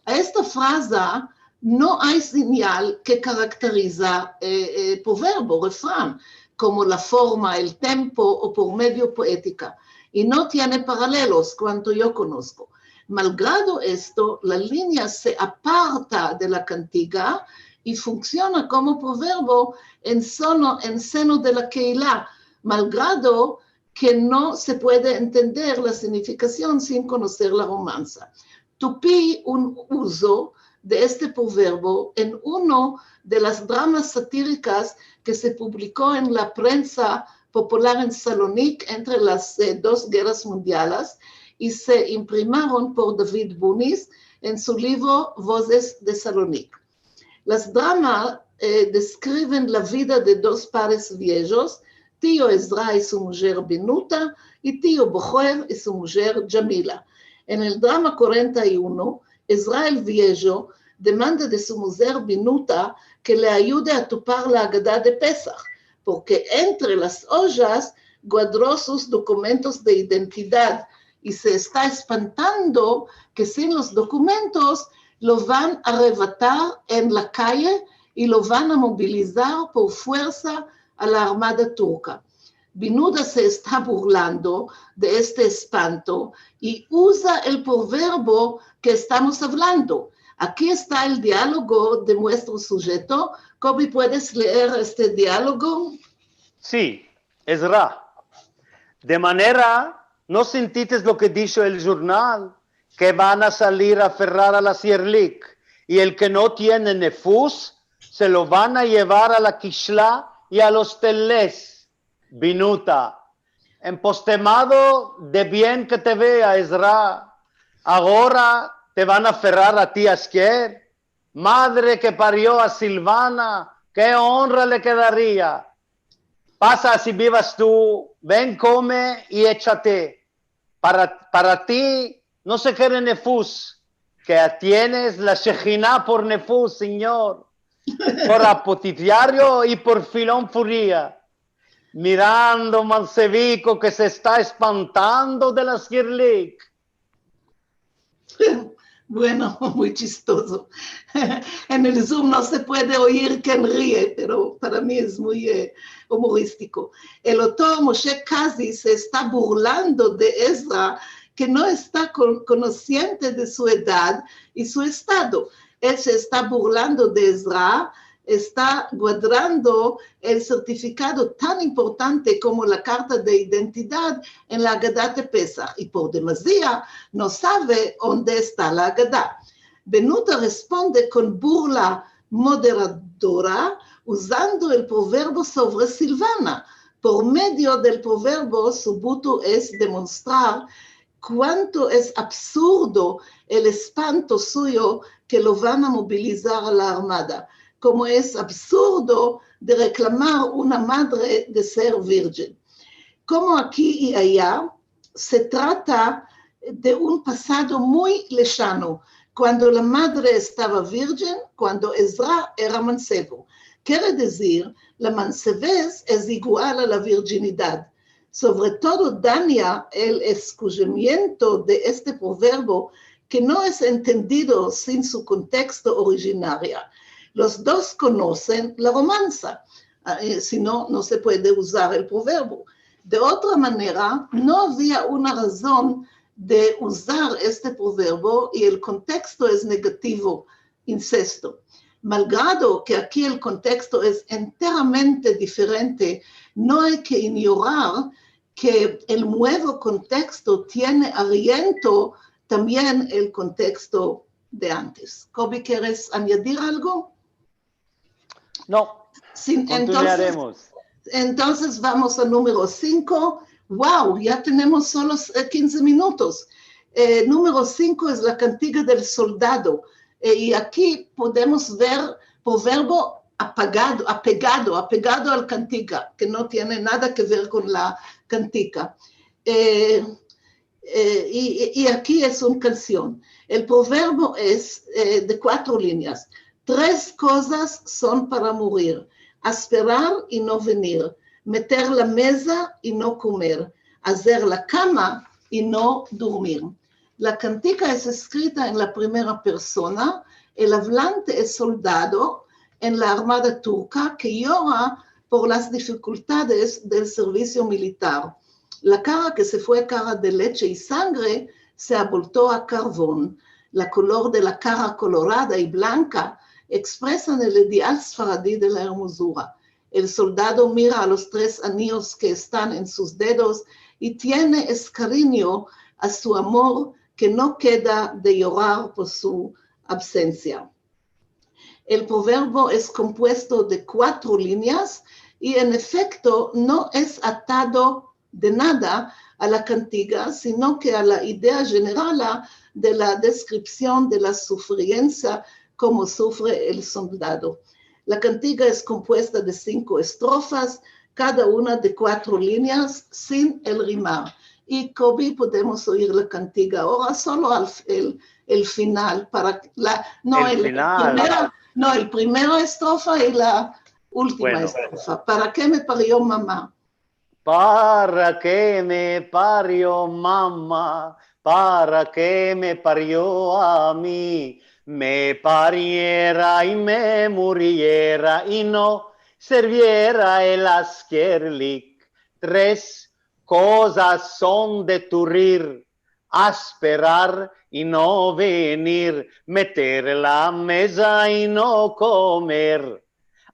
A esta fraza no ay sinyal ke karakteriza, eh, eh, proverbio, refran, komo la forma, el tempo o por medio poetika, i no tiene paralelos kuanto yo konosko. Malgrado esto, la linya se aparta de la kantiga i funksiona komo proverbio en seno, en seno de la keila, malgrado ke no se puede entender la signifikasion sin konoser la romansa. Topi un uzo de este proverbio en uno de las dramas satirikas ke se publiko en la prensa popular en Salonik entre las, eh, dos gerras mundialas i se imprimaron por David Bunis en su livro Vozes de Salonik. Las dramas, eh, deskriven la vida de dos pares viejos, tio Ezra i su mujer Binuta, i tio Boher i su mujer Djamila. En el drama kuarenta i uno, Ezra el viejo demanda de su mujer Binuta ke le ayude a topar la Agada de Pesah, porke entre las ojas guadro sus dokumentos de identidad i se esta espantando ke sin los dokumentos lo van a arrebatar en la kaye i lo van a mobilizar por fuersa a la armada turka. Binuta se esta burlando de este espanto i uza el proverbio ke estamos avlando. Aki esta el dialogo de muestro sujeto. Kobi, puedes leer este dialogo? Si, Ezra. De manera, no sintites lo ke disho el jurnal, ke van a salir a ferrar a la Sierlik, i el ke no tiene nefus, se lo van a yevar a la Kishla i a los Teles? Binuta. Empostemado, de bien ke te vea, Ezra. Agora te van a ferrar a ti, asker. Madre ke pario a Silvana, ke onra le kedaria? Pasa, si bivas tu, ven, kome i echate. Para, para ti no se kere nefus, ke tienes la Shehina por nefus, sinyor, por apotitiario i por filon furia. Mirando Manseviko ke se esta espantando de la Sierlik. Bueno, muy chistozo. En el Zoom no se puede oir ken rie, pero para mi es muy, eh, humoristiko. El otor Moshe Kazi se esta burlando de Ezra, ke no esta kon-, konsiente de su edad i su estado. El se esta burlando de Ezra, esta guadrando el sertifikado tan importante komo la karta de identidad en la Agadat de Pesah, i por demazia no save onde esta la Agada. Benuta responde kon burla moderadora, uzando el proverbo sovre Silvana. Por medio del proverbo, su buto es demonstrar kuanto es absurdo el espanto suyo ke lo van a mobilizar a la armada, komo es absurdo de reklamar una madre de ser virgen. Komo aki i aya, se trata de un pasado muy leshano, kuando la madre estava virgen, kuando Ezra era mansevo. Kere dizir, la mansevez es igual a la virginidad. Sovre todo, danya el eskujemiento de este proverbo ke no es entendido sin su konteksto orijinaria. Los dos konosen la romansa, ah, eh, si no, no se puede uzar el proverbo. De otra manera, no avia una razon de uzar este proverbo i el konteksto es negativo, insesto. Malgrado ke aki el konteksto es enteramente diferente, no ay ke inyorar ke el muevo konteksto tiene ariento tambien el konteksto de antes. Kobi, keres anyadir algo? No, sin, entonses, kontinuaremos. Entonses vamos a numero sinko. Wow, ya tenemos solo, eh, kinze minutos. Eh, numero sinko es la kantiga del soldado. Eh, i aki podemos ver proverbo apagado, apegado, apegado al kantiga, ke no tiene nada ke ver kon la kantiga. Eh, eh, i, i, i aki es un kansion. El proverbo es, eh, de kuatro linyas. Tres kozas son para morir: asperar i no venir, meter la meza i no komer, azer la kama i no durmir. La kantiga es eskrita en la primera persona, el avlante es soldado en la armada turka ke yora por las difikultades del servisio militar. La kara ke se fue kara de leche i sangre se abolto a karvon. La kolor de la kara kolorada i blanka ekspresan el ideal sfaradi de la ermozura. El soldado mira a los tres aniyos ke estan en sus dedos i tiene eskarinyo a su amor ke no keda de yorar por su avsensia. El proverbo es kompuesto de kuatro linyas i, en efekto, no es atado de nada a la kantiga, sino ke a la idea jenerala de la deskripsion de la sufriensia komo sufre el soldado. La kantiga es kompuesta de sinko estrofas, kada una de kuatro linyas, sin el rimar. I, Kobi, podemos oir la kantiga agora solo al f-, el, el final, para la, no, el, el final. Primero, no, el primero estrofa i la ultima estrofa. Bueno. Para ke me pario mama? Para ke me pario mama? Para ke me pario a mi? Me pariera i me muriera i no serviera el askerlik. Tres kozas son de turir: asperar i no venir, meter la meza i no komer,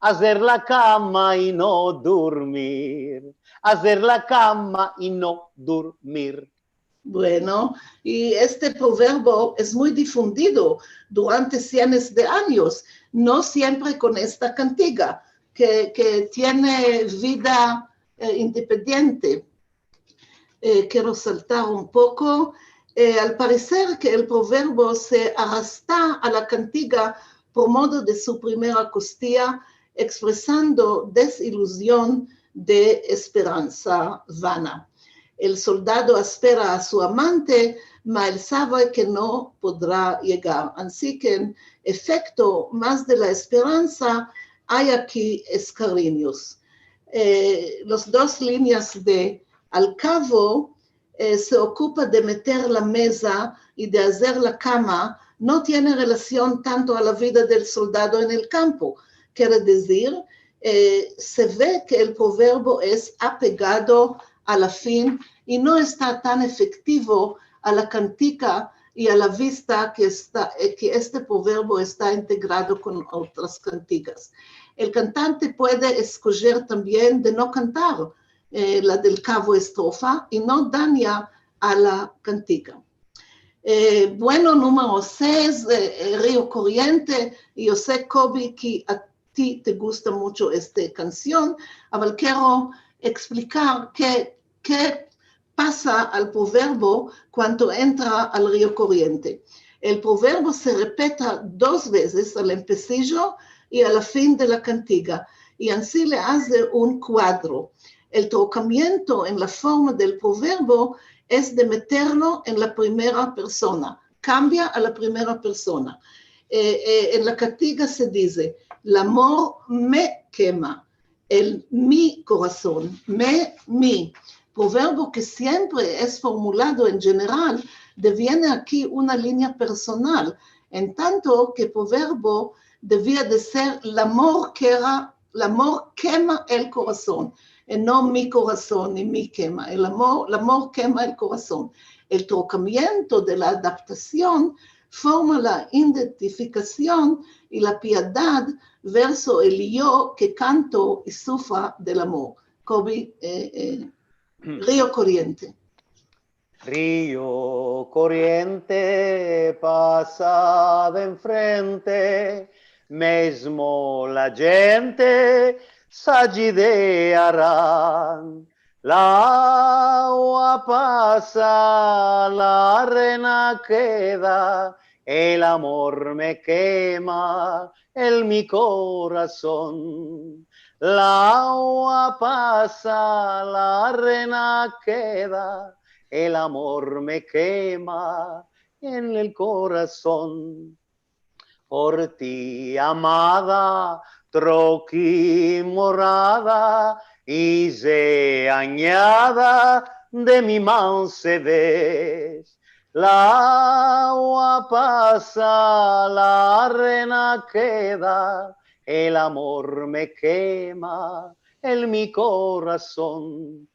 azer la kama i no durmir, azer la kama i no durmir. Bueno, i este proverbo es muy difundido durante sienes de anyos, no siempre kon esta kantiga, ke, ke tiene vida, eh, independiente. Eh, kero saltar un poko. Eh, al pareser ke el proverbo se arrasta a la kantiga por modo de su primera kostia, ekspresando desiluzion de esperansa vana. El soldado aspera a su amante, ma el save ke no podra yegar. Ansi ke, en efekto, mas de la esperansa, ay aki eskarinyos. Eh, los dos linyas de al kavo, eh, se okupa de meter la meza i de azer la kama no tiene relasion tanto a la vida del soldado en el kampo. Kere dizir, eh, se ve ke el proverbio es apegado a la fin i no esta tan efektivo a la kantika i a la vista ke esta, eh, ke este proverbio esta integrado kon otras kantikas. El kantante puede eskojer tambien de no kantar, eh, la del kavo estrofa i no danya a la kantika. Eh, bueno, numero seis, eh, eh, Rio Koriente, i yo se, Kobi, ke a ti te gusta muncho este kansion, aval kero eksplikar ke, ke pasa al proverbio kuando entra al Rio Koriente. El proverbio se repeta dos vezes, al empesijo i a la fin de la kantika, i ansi le aze un kuadro. El trokamiento en la forma del proverbio es de meterlo en la primera persona, kambia a la primera persona. Eh, eh, en la kantika se dize, "L'amor me kema", el mi korason, me, mi. Proverbio ke siempre es formulado en jeneral, deviene aki una linea personal, en tanto ke proverbio devia de ser, "L'amor kera, l'amor kema el korason", e no "mi korason" ni "mi kema". El amor, "L'amor kema el korason". El trokamiento de la adaptasion forma la identifikasion i la piedad verso el yo ke kanto i sufra del amor. Kobi, eh, eh, Rio Koriente. Rio Koriente pasa de enfrente, mezmo la djente se ajidearan. La agua pasa, la arena keda, el amor me kema, el mi korason. La agua pasa, la arena keda, el amor me kema en el korason. Por ti, amada, troki morada, i ze anyada de mi mansedez. La agua pasa, la arena keda, el amor me kema, el mi korason.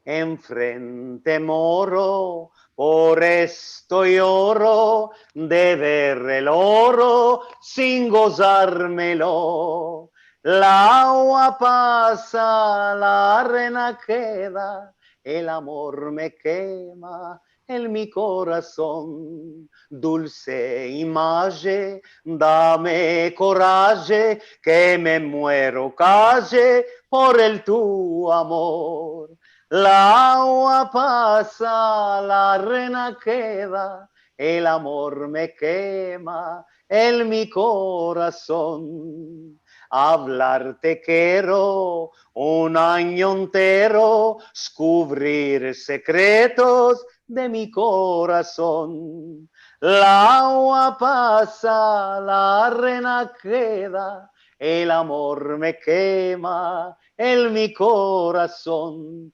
Enfrente moro, por esto yoro, de ver el oro sin gozarmelo. La agua pasa, la arena keda, el amor me kema, el mi korason. Dulse imaje, dame koraje, ke me muero kaje por el tu amor. La agua pasa, la arena keda, el amor me kema, el mi korason. Avlarte kero un anyo entero, skuvrir sekretos de mi korason. La agua pasa, la arena keda, el amor me kema, el mi korason.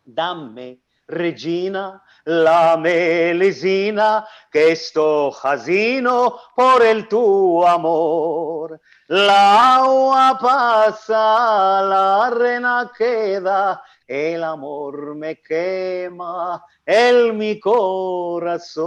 Dame, Rejina, la melizina, ke esto hazino por el tu amor. La agua pasa, la arena keda, el amor me kema, el mi korason.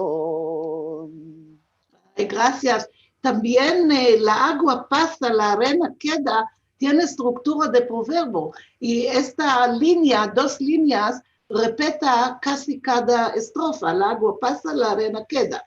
Ay, grasias. Tambien, eh, la agua pasa, la arena keda, tiene estruktura de proverbio. I esta linea, dos lineas, repeta kasi kada estrofa. La agua pasa, la arena keda.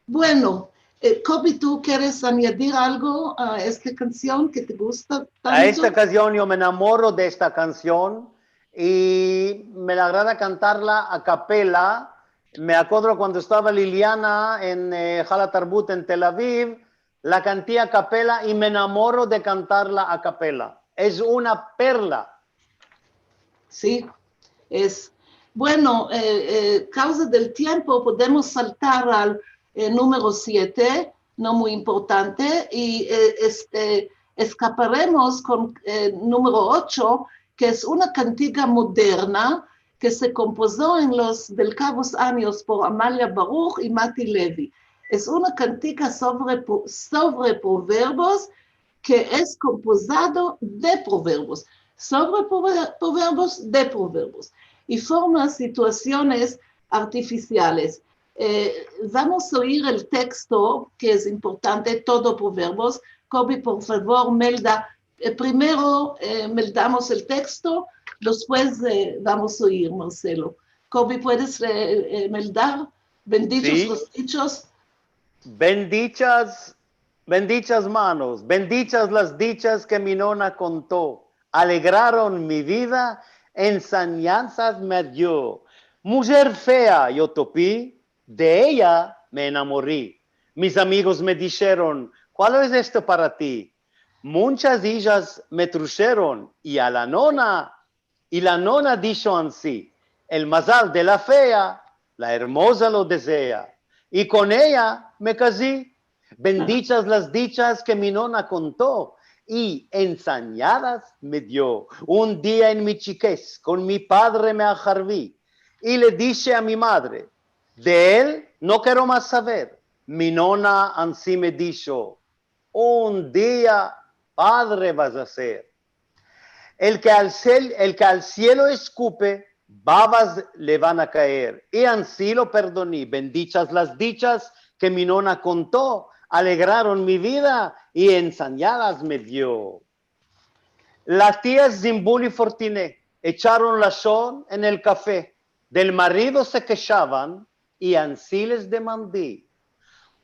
Bueno, eh, Kobi, tu keres anyadir algo a esta kansion ke te gusta tanto? A esta okazion yo me enamoro de esta kansion i me agrada kantarla a kapela. Me akodro kuando estava Liliana en, eh, Hal Atarbut en Tel Aviv, la kanti a kapela i me enamoro de kantarla a kapela. Es una perla. Si, es. Bueno, eh, eh, kauza del tiempo, podemos saltar al, eh, numero siete, no muy importante, i, eh, es-, eh, eskaparemos kon, eh, numero ocho, ke es una kantika moderna ke se kompozo en los del kavos anyos por Amalia Baruch i Mati Levi. Es una kantika sovre pro-, sovre proverbios ke es kompozado de proverbios. Sovre prover-, proverbios, de proverbios. I forma situasiones artifisiales. Eh, vamos a oir el teksto, ke es importante, todo proverbios. Kobi, por favor, melda. Eh, primero, eh, meldamos el teksto, despues, eh, vamos a oir, Marcelo. Kobi, puedes, eh, eh, meldar? Bendichos los dichos. Bendichas, bendichas manos, bendichas las dichas ke mi nona konto, alegraron mi vida, ensenyanzas me dio. Mujer fea yo topi, de eya me enamori. Mis amigos me disheron: "Kualo es esto para ti?" Munchas ijas me trusheron, i a la nona, i la nona disho ansi: "El mazal de la fea, la ermoza lo dezea." I kon eya me kazi. Bendichas las dichas ke mi nona konto, i ensenyadas me dio. Un dia en mi chikez, kon mi padre me aharvi, i le dishe a mi madre: "De el no kero mas saver." Mi nona ansi me disho: "Un dia padre vas a ser. El ke al sel-, el ke al sielo eskupe, bavas le van a kaer." I ansi lo perdoni. Bendichas las dichas ke mi nona konto, alegraron mi vida i ensenyadas me dio. Las tias Zimbul i Fortine echaron lashon en el kafe, del marido se keshavan i ansi les demandi: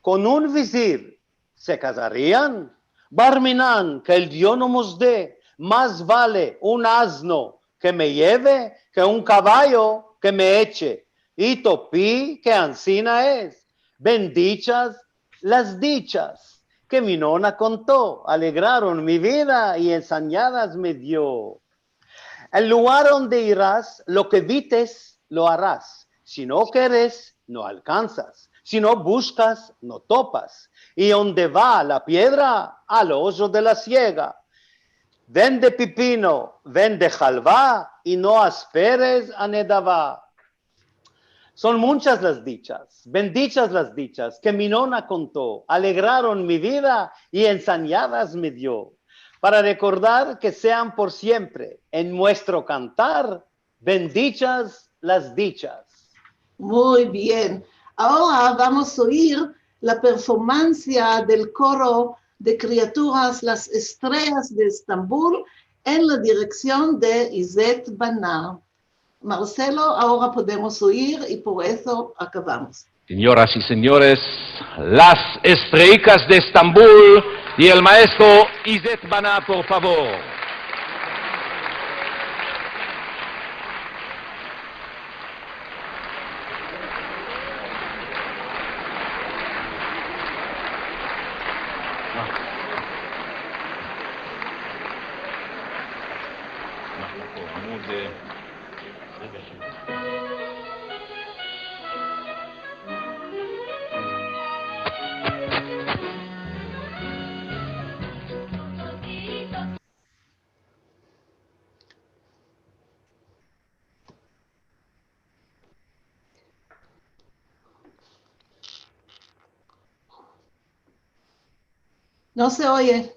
"Kon un vizir se kazarian?" "Bar minan, ke el Dio no mos de, mas vale un azno ke me yeve ke un kavayo ke me eche." I topi ke ansina es. Bendichas las dichas ke mi nona konto, alegraron mi vida i ensenyadas me dio. El lugar onde iras, lo ke vites, lo aras. Si no keres, no alkansas. Si no bushkas, no topas. I onde va la piedra, al ojo de la siega. Vende pipino, vende halva, i no asperes a nedava. Son munchas las dichas, bendichas las dichas, ke mi nona konto, alegraron mi vida i ensenyadas me dio. Para rekordar ke sean por siempre en muestro kantar bendichas las dichas. Muy bien. Agora vamos a oir la performansia del koro de kriaturas Las Estreyas de Estambul en la direksion de Izet Bana. Marcelo, agora podemos oir i por esto akavamos. Senyoras i senyores, Las Estreyas de Estambul i el maestro Izet Bana, por favor. No se oye.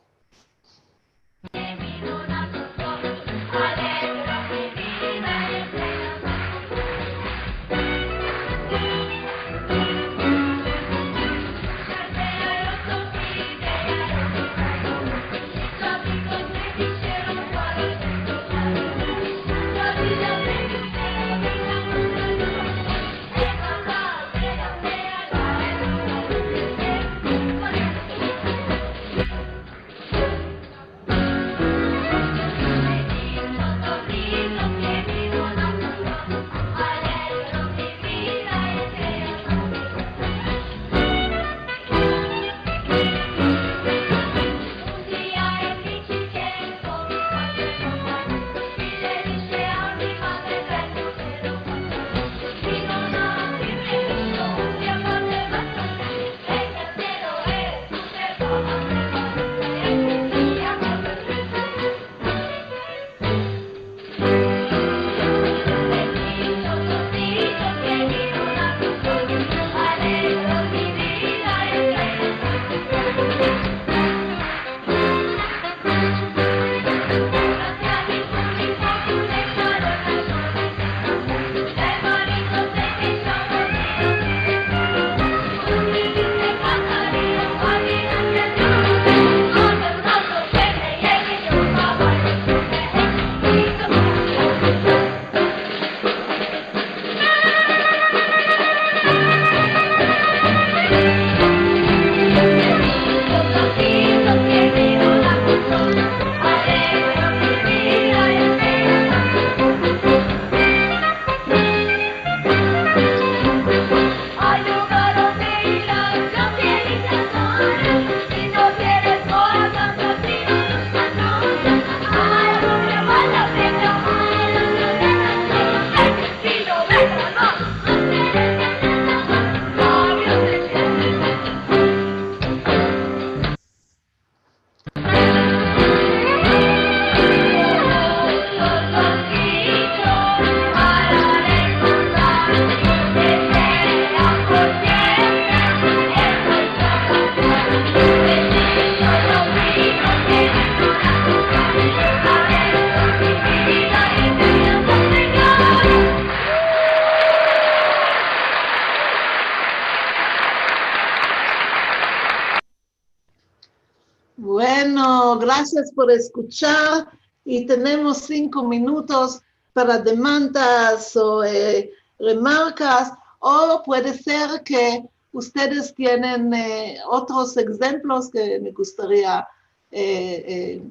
Bueno, grasias por eskuchar i tenemos sinko minutos para demandas o, e, remarkas, o puede ser ke ustedes tienen, e, otros egzemplos ke me gustaria, e, e,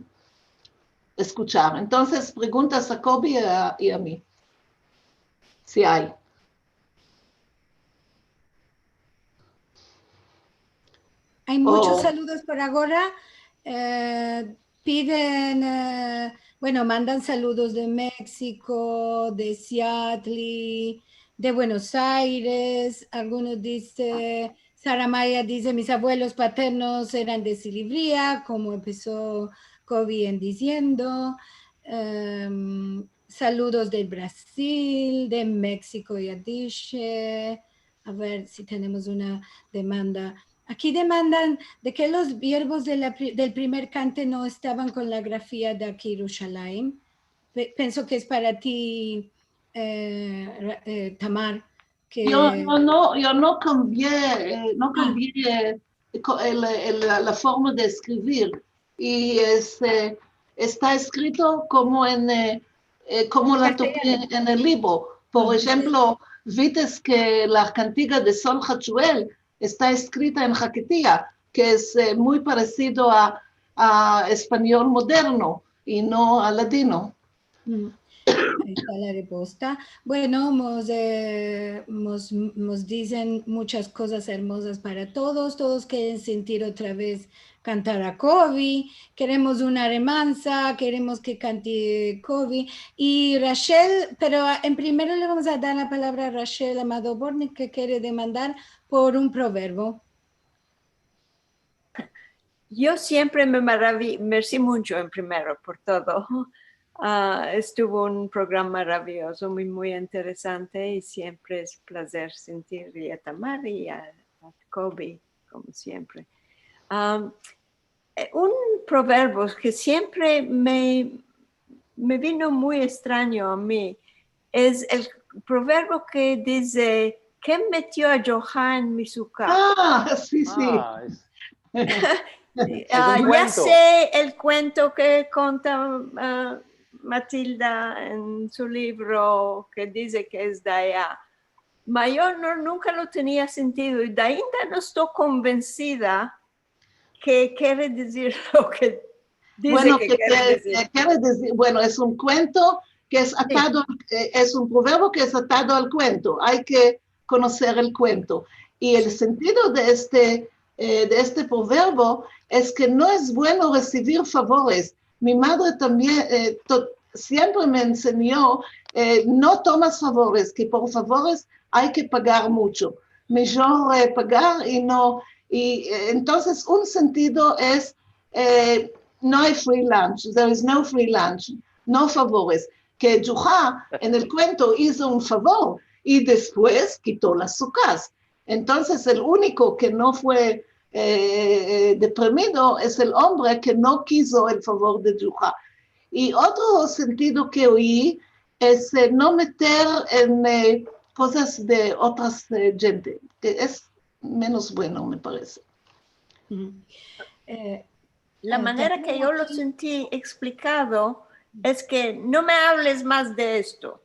eskuchar. Entonses, preguntas a Kobi i a, i a mi, si ay. Ay muchos saludos por agora. E, piden, e, bueno, mandan saludos de Meksiko, de Seattle, de Buenos Aires. Algunos dize, Sara Maya dize, mis avuelos paternos eran de Silivria, komo empeso Kobi en diziendo. Em, saludos del Brazil, de Meksiko, ya dishe. A ver si tenemos una demanda. Aki demandan de ke los verbos de la pri-, del primer kante no estavan kon la grafia de aki Yerushalayim. Pe-, penso ke es para ti, e, Ra-, e, Tamar, ke... Yo, yo no, yo no kambie, e, no kambie, e, ko-, el, el, la, la forma de eskrivir. I es, e, esta eskrito komo en, e, e, komo la topi en el livro. Por enshemplo, vites ke la kantiga de Sol Hachuel esta eskrita en haketia, ke es, e, muy paresido a, a espanyol moderno i no a ladino. Mm. Ahi esta la reposta. Bueno, mos, e, mos, mos dizen muchas kozas ermozas para todos. Todos keren sentir otra vez kantar a Kobi. Keremos una remansa, keremos ke kante Kobi. I Rachel, pero, a, en primero le vamos a dar la palavra a Rachel Amado Bortnick, ke kere demandar por un proverbo. Yo siempre me maravi-, mersi muncho en primero por todo. A, estuvo un programa maraviozo, muy, muy interesante, i siempre es plazer sentir a Tamar i a, a Kobi, komo siempre. Am, e, un proverbio ke siempre me, me vino muy estranyo a mi es el proverbio ke dize, "Ken metio a Djuha en mi suka?" A, si, si. A, es, es un kuento. A, ya se el kuento ke konta, a, Matilda en su livro, ke dize ke es de aya. Ma yo no, nunka lo tenia sentido, i ainda no esto konvensida ke kere dizir lo ke dize ke kere dizir. Bueno, ke, ke kere dizir, bueno, es un kuento ke es atado al, e, es un proverbio ke es atado al kuento. Ay ke konoser el kuento. I el sentido de este, e, de este proverbio es ke no es bueno resivir favores. Mi madre tambien, e, to-, siempre me ensenyo, e, no tomas favores, ke por favores ay ke pagar muncho. Mijor, e, pagar i no, i, e, entonses un sentido es, e, no ay free lunch, there is no free lunch, no favores. Ke Djuha en el kuento izo un favor i despues kito las sukas. Entonses, el uniko ke no fue, e, e, deprimido es el ombre ke no kizo el favor de Djuha. I otro sentido ke oyi es, e, no meter en, e, kozas de otras, e, djente, ke es menos bueno, me parese. Uhu. E, la manera ke yo lo senti eksplikado es ke no me ables mas de esto.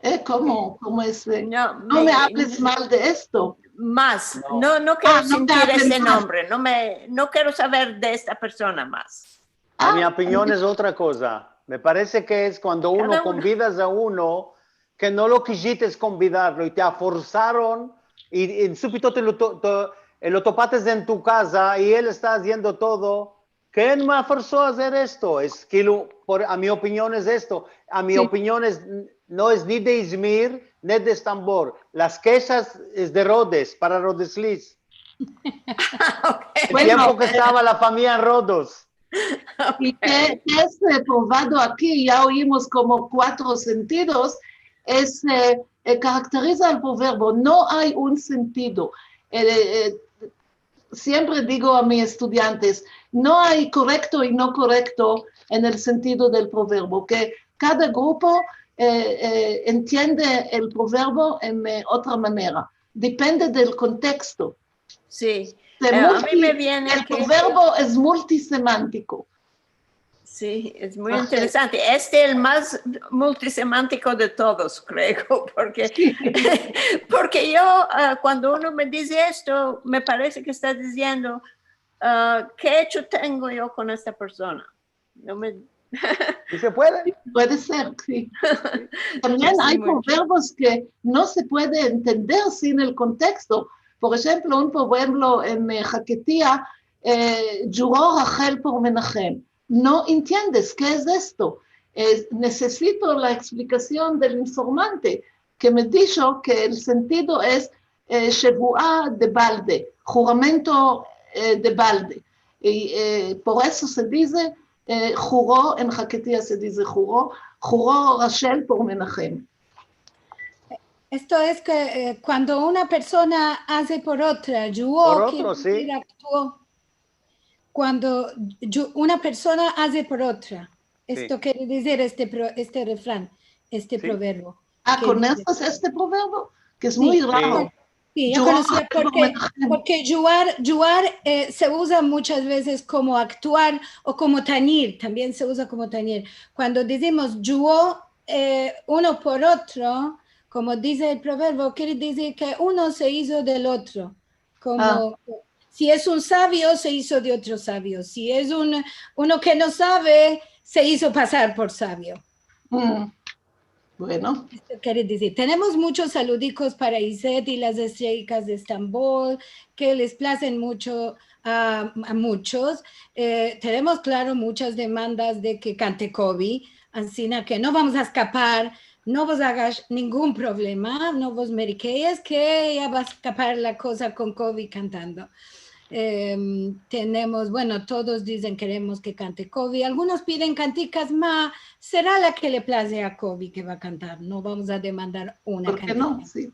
E, komo, komo es, e? No, no me ables mal de esto. Mas. No, no kero sentir ese nombre. No me, no kero saver de esta persona mas. A, mi opinion es otra koza. Me parese ke es kuando uno konvidas a uno ke no lo kisites konvidarlo i te aforsaron i, i supito te lo to-, to-, e, lo topates en tu kaza i el esta aziendo todo. Ken me aforso a azer esto? Es ke lo, por, a mi opinion es esto. A mi opinion es, no es ni de Izmir, ni de Estambol. Las keshas es de Rodes, para Rodes Liz. El tiempo ke estava la famiya Rodos. I ke, ke es, e, provado aki, ya oyimos komo kuatro sentidos, es, e, e, karakteriza el proverbio, no ay un sentido. E, e, siempre digo a mi estudiantes, no ay korekto i no korekto en el sentido del proverbio, ke kada grupo, e, e, entiende el proverbio en, e, otra manera. Depende del konteksto. Si. E, a mi me viene el proverbio es multisemantiko. Si, es muy interesante. Este es el mas multisemantiko de todos, kreo, porke, porke yo, ah, kuando uno me dize esto, me parese ke esta diziendo, ah, ke echo tengo yo kon esta persona? No me... Si se puede. Puede ser, si. Tambien ay proverbos ke no se puede entender sin el konteksto. Por enshemplo, un proverbio en, eh, haketia, eh, "Djuro Rachel por Menahem". No entiendes ke es esto. Eh, nesesito la eksplikasion del informante, ke me disho ke el sentido es, eh, "Shevua de balde", juramento, eh, de balde. I, eh, por esto se dize, eh, "Djuro", en haketia se dize "Djuro", "Djuro Rachel por Menahem". Esto es ke, eh, kuando una persona aze por otra, djuo, Por kere otro, si. Dizir aktuo. Kuando dju-, una persona aze por otra. Esto kere dizir este pro-, este refran, este Si. proverbio. Ah, Ke konoses este proverbio? Ke es muy raro. Si, yo Djuro konosia Rachel por porke, Menahem. Porke djuar, djuar, eh, se uza muchas vezes komo aktuar o komo tanir, tambien se uza komo tanir. Kuando dizimos djuo, eh, uno por otro, komo dize el proverbio, kere dizir ke uno se izo del otro. Komo, si es un savio, se izo de otro savio. Si es un, uno ke no save, se izo pasar por savio. Mm. Bueno. Esto kere dizir, tenemos muchos saludikos para Izet i las estrelikas de Estambol, ke les plazen mucho a, a muchos. Eh, tenemos, klaro, muchas demandas de ke kante Kovi, ansina ke no vamos a eskapar, no vos agas ningun problema, no vos merikeyes, ke ya va a eskapar la koza kon Kovi kantando. Em, tenemos, bueno, todos dizen keremos ke kante Kovi. Algunos piden kantikas, ma sera la ke le plaze a Kovi ke va a kantar. No vamos a demandar una Por ke no? kantika. Si.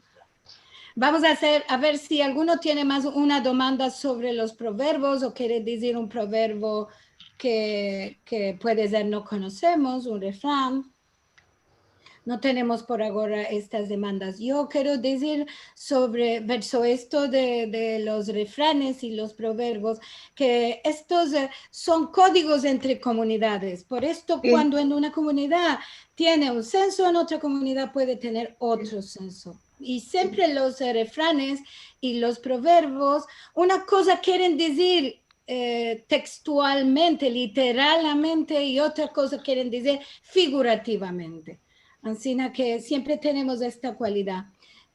Vamos a azer, a ver si alguno tiene mas una demanda sovre los proverbios o kere dizir un proverbio ke, ke puede ser no konosemos, un refran. No tenemos por agora estas demandas. Yo kero dizir sovre, verso esto de, de los refranes i los proverbios, ke estos, eh, son kodigos entre komunidades. Por esto, Si. Kuando en una komunidad tiene un senso, en otra komunidad puede tener otro senso. I siempre los, eh, refranes i los proverbios, una koza keren dizir, eh, tekstualmente, literalmente, i otra koza keren dizir figurativamente. Ansina ke siempre tenemos esta kualidad.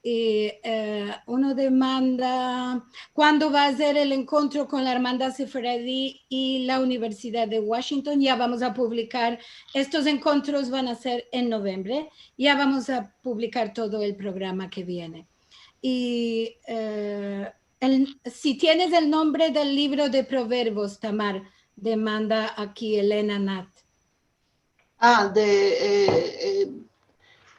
I, eh, uno demanda, kuando va a ser el enkontro kon la Ermandad Sefaradi i la Universidad de Washington? Ya vamos a publikar, estos enkontros van a ser en novembre, ya vamos a publikar todo el programa ke viene. I, eh, el, si tienes el nombre del livro de proverbios, Tamar, demanda aki Elena Nat. Ah, de, eh, eh,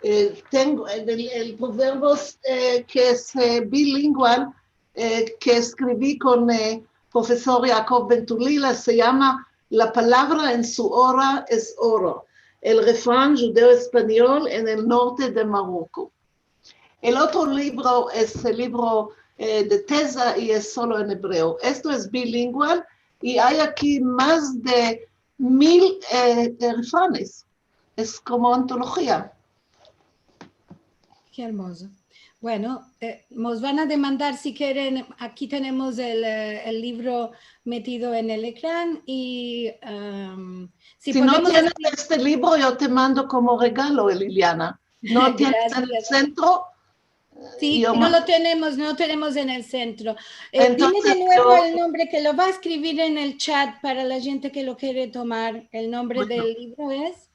eh, tengo el, el, el proverbios, eh, ke es, eh, bilingual, eh, ke eskrivi kon, eh, profesor Yaakov Ben Tulila, se yama La palavra en su ora es oro, el refran djudeo-espanyol en el norte de Maroko. El otro livro es el livro, eh, de teza i es solo en ebreo. Esto es bilingual i ay aki mas de mil, eh, eh, refranes. Es komo antolojia. Ke ermozo. Bueno, eh, mos van a demandar si keren, aki tenemos el, eh, el livro metido en el ekran i, em, si Si no podemos tienes este livro, yo te mando komo regalo, Liliana. No tienes en el Gracias. Sentro. Si, Yo no ma- lo tenemos, no tenemos en el Sentro. Eh, Entonses, dime de nuevo yo- el nombre ke lo va a eskrivir en el chat para la djente ke lo kere tomar. El nombre Bueno. del livro es...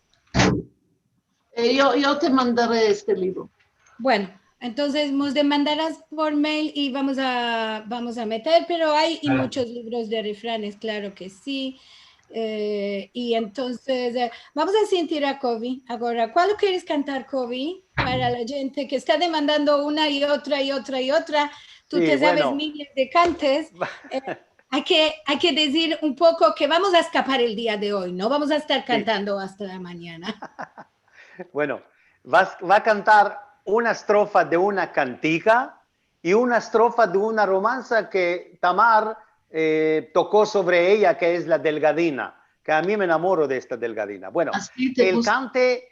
Eh, yo, yo te mandare este livro. Bueno, entonses mos demandaras por mail i vamos a, vamos a meter, pero ay i Klaro. Muchos livros de refranes, klaro ke si. Eh, i entonses, eh, vamos a sentir a Kovi agora. Kual keres kantar, Kovi? Para la djente ke esta demandando una i otra i otra i otra. Tu te saves miles de kantes. Eh, ay ke, ay ke dizir un poko ke vamos a eskapar el dia de oy. No vamos a estar kantando asta la manyana. Bueno, va, va a kantar una estrofa de una kantika i una estrofa de una romansa ke Tamar, eh, toko sovre eya, ke es la Delgadina, ke a mi me enamoro de esta delgadina. Bueno, el kante,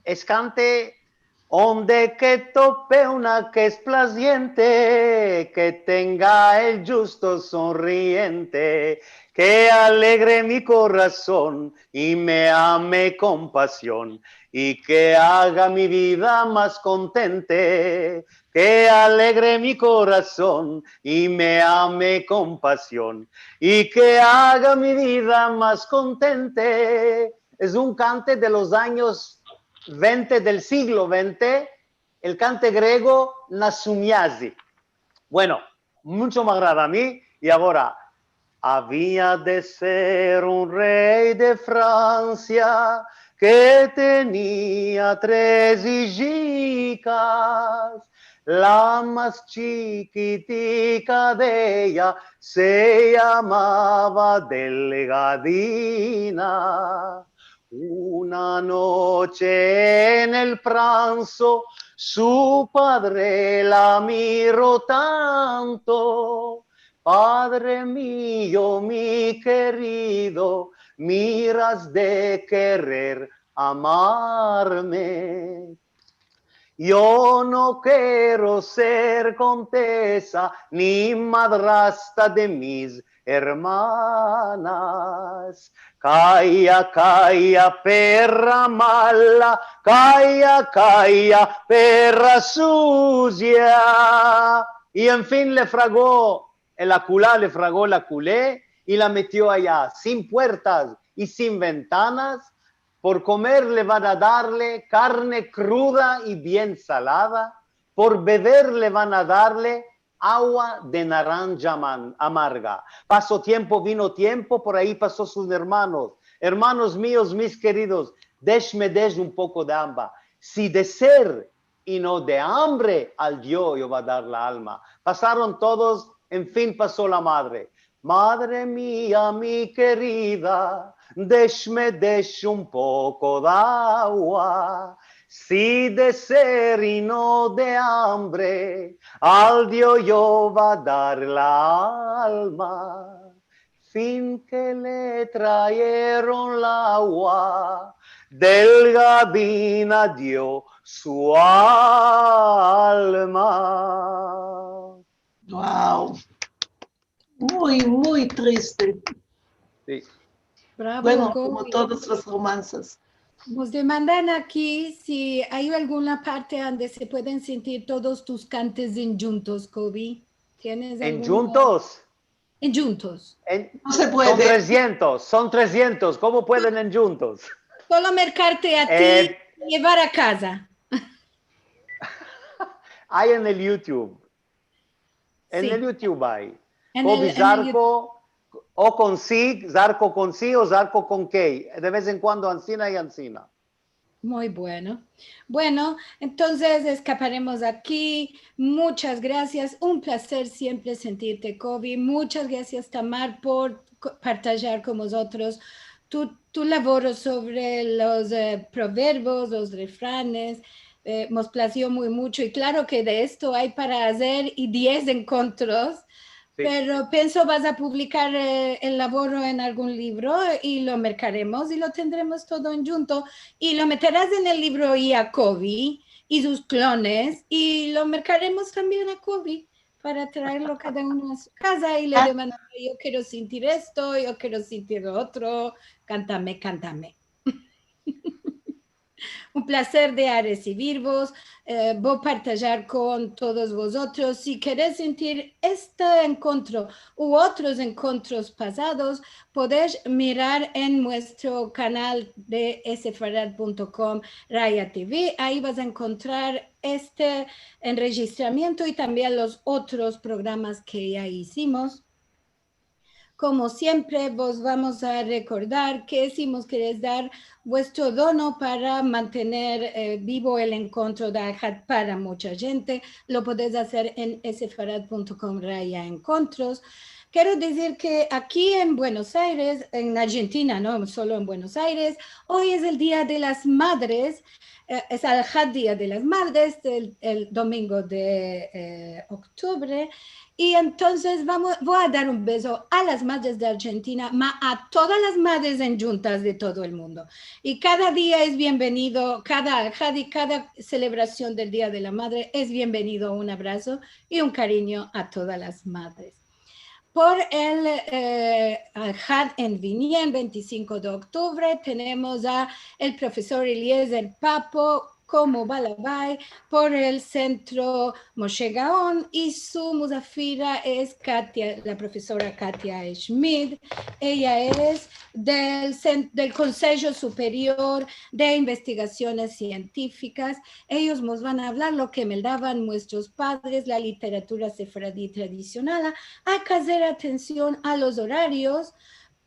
es kante, onde ke tope una ke es plaziente, ke tenga el djusto sonriente, ke alegre mi korason i me ame kon pasion, i ke aga mi vida mas kontente, ke alegre mi korason i me ame kon pasion, i ke aga mi vida mas kontente. Es un kante de los anyos vente del siglo vente, el kante grego Nasumiazi. Bueno, muncho me agrada a mi, i agora, avia de ser un rey de Fransia ke tenia tres ijikas. La mas chikitika de eya se yamava Delgadina. Una noche en el pranso, su padre la miro tanto. Padre mio, mi kerido, miras de kerer amarme. Yo no kero ser kontesa ni madrasta de mis ermanas. Kaya, kaya, perra mala, kaya, kaya, perra suzia. I, en fin, le frago el akula, le frago el akule i la metio aya, sin puertas i sin ventanas. Por komer le van a darle karne kruda i bien salada, por bever le van a darle agua de naranja aman-, amarga. Paso tiempo, vino tiempo, por ayi paso sus ermanos. Ermanos mios, mis keridos, deshme desh un poko de amba. Si de ser i no de ambre al Dio yo va dar la alma. Pasaron todos, en fin paso la madre. Madre mia, mi kerida, deshme desh un poko de agua. Si de ser i no de ambre al Dio yo va dar la alma. Fin ke le trayeron la agua, Delgadina dio su alma. Wow. Muy, muy triste. Si. Bravo, bueno, komo todos los romanses. Mos demandan aki si ay alguna parte ande se pueden sentir todos tus kantes endjuntos, Kobi. Tienes alguna? Endjuntos? Endjuntos. En-, no se puede. Son tresientos, son tresientos. Komo pueden endjuntos? Solo merkarte a ti, eh, yevar a kaza. Ay en el YouTube. En el YouTube ay. Kobi Zarko, o kon si, Zarko kon si o Zarko kon kei. De vez en kuando ansina i ansina. Muy bueno. Bueno, entonses eskaparemos aki. Muchas grasias. Un plazer siempre sentirte, Kobi. Muchas grasias, Tamar, por ko-, partajar kon mozotros tu, tu lavoro sovre los, eh, proverbios, los refranes. Eh, mos plazio muy mucho. I klaro ke de esto ay para azer i diez enkontros. Si. Pero pienso vas a publikar, eh, el lavoro en algun livro i lo merkaremos i lo tendremos todo endjunto. I lo meteras en el livro i a Kobi i sus klones i lo merkaremos tambien a Kobi para traerlo kada uno a su kaza i le demandaré, yo kero sentir esto, yo kero sentir lo otro, kantame, kantame. Un plazer de a resivirvos, eh, vo partajar kon todos vozotros. Si keres sentir este enkontro u otros enkontros pasados, podesh mirar en muestro kanal de sefarad punto com Raya TV. Ayi vas a enkontrar este enrejistramiento i tambien los otros programas ke ya izimos. Komo siempre, vos vamos a rekordar ke si mos keres dar vuestro dono para mantener, eh, bivo el enkontro de Ayhat para mucha djente, lo podes azer en sefarad punto com Raya Enkontros. Kero dizir ke aki en Buenos Aires, en Arjentina, no solo en Buenos Aires, oy es el Dia de las Madres, eh, es el Alhad Dia de las Madres, el, el domingo de, eh, oktubre. I entonses vamos, vo a dar un bezo a las madres de Arjentina, ma a todas las madres endjuntas de todo el mundo. I kada dia es bienvenido, kada Alhad i kada selebrasion del Dia de la Madre es bienvenido un abrazo i un karinyo a todas las madres. Por el, eh, Alhad en Vinien, ventisinko de oktubre, tenemos a el profesor Eliezer Papo komo balabay por el Sentro Moshe Gaon i su muzafira es Katia, la profesora Katia Schmid. Eya es del Sen-, del Konsejo Superior de Investigasiones Sientifikas. Eyos mos van a avlar lo ke meldavan muestros padres, la literatura sefaradi tradisional. Ay ke azer atension a los orarios,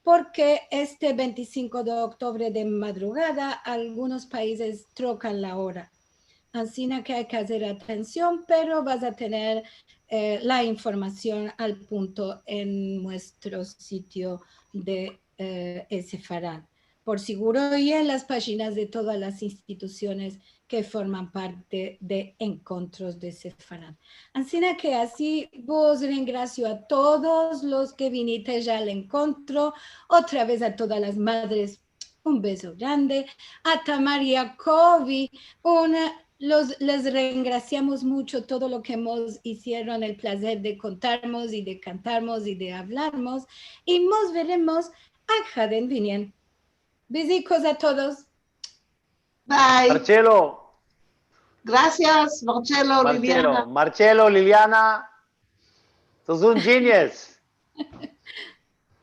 porke este ventisinko de oktubre de madrugada algunos paizes trokan la ora. Ansina ke ay ke azer atension, pero vas a tener, eh, la informasion al punto en muestro sitio de, eh, e Sefarad. Por siguro, i en las pajinas de todas las institusiones ke forman parte de enkontros de Sefarad. Ansina ke ansi vos rengrasio a todos los ke vinites al enkontro, otra vez a todas las madres, un bezo grande, a Tamar Yakovi, un, los, les rengrasiamos muncho todo lo ke mos izieron el plazer de kontarmos i de kantarmos i de avlarmos, i mos veremos Alhad en Vinien. Bezikos a todos. Bye. Marcelo, Grasias, Marcelo, Marcelo, Liliana. Marcelo, Liliana, sos un genius.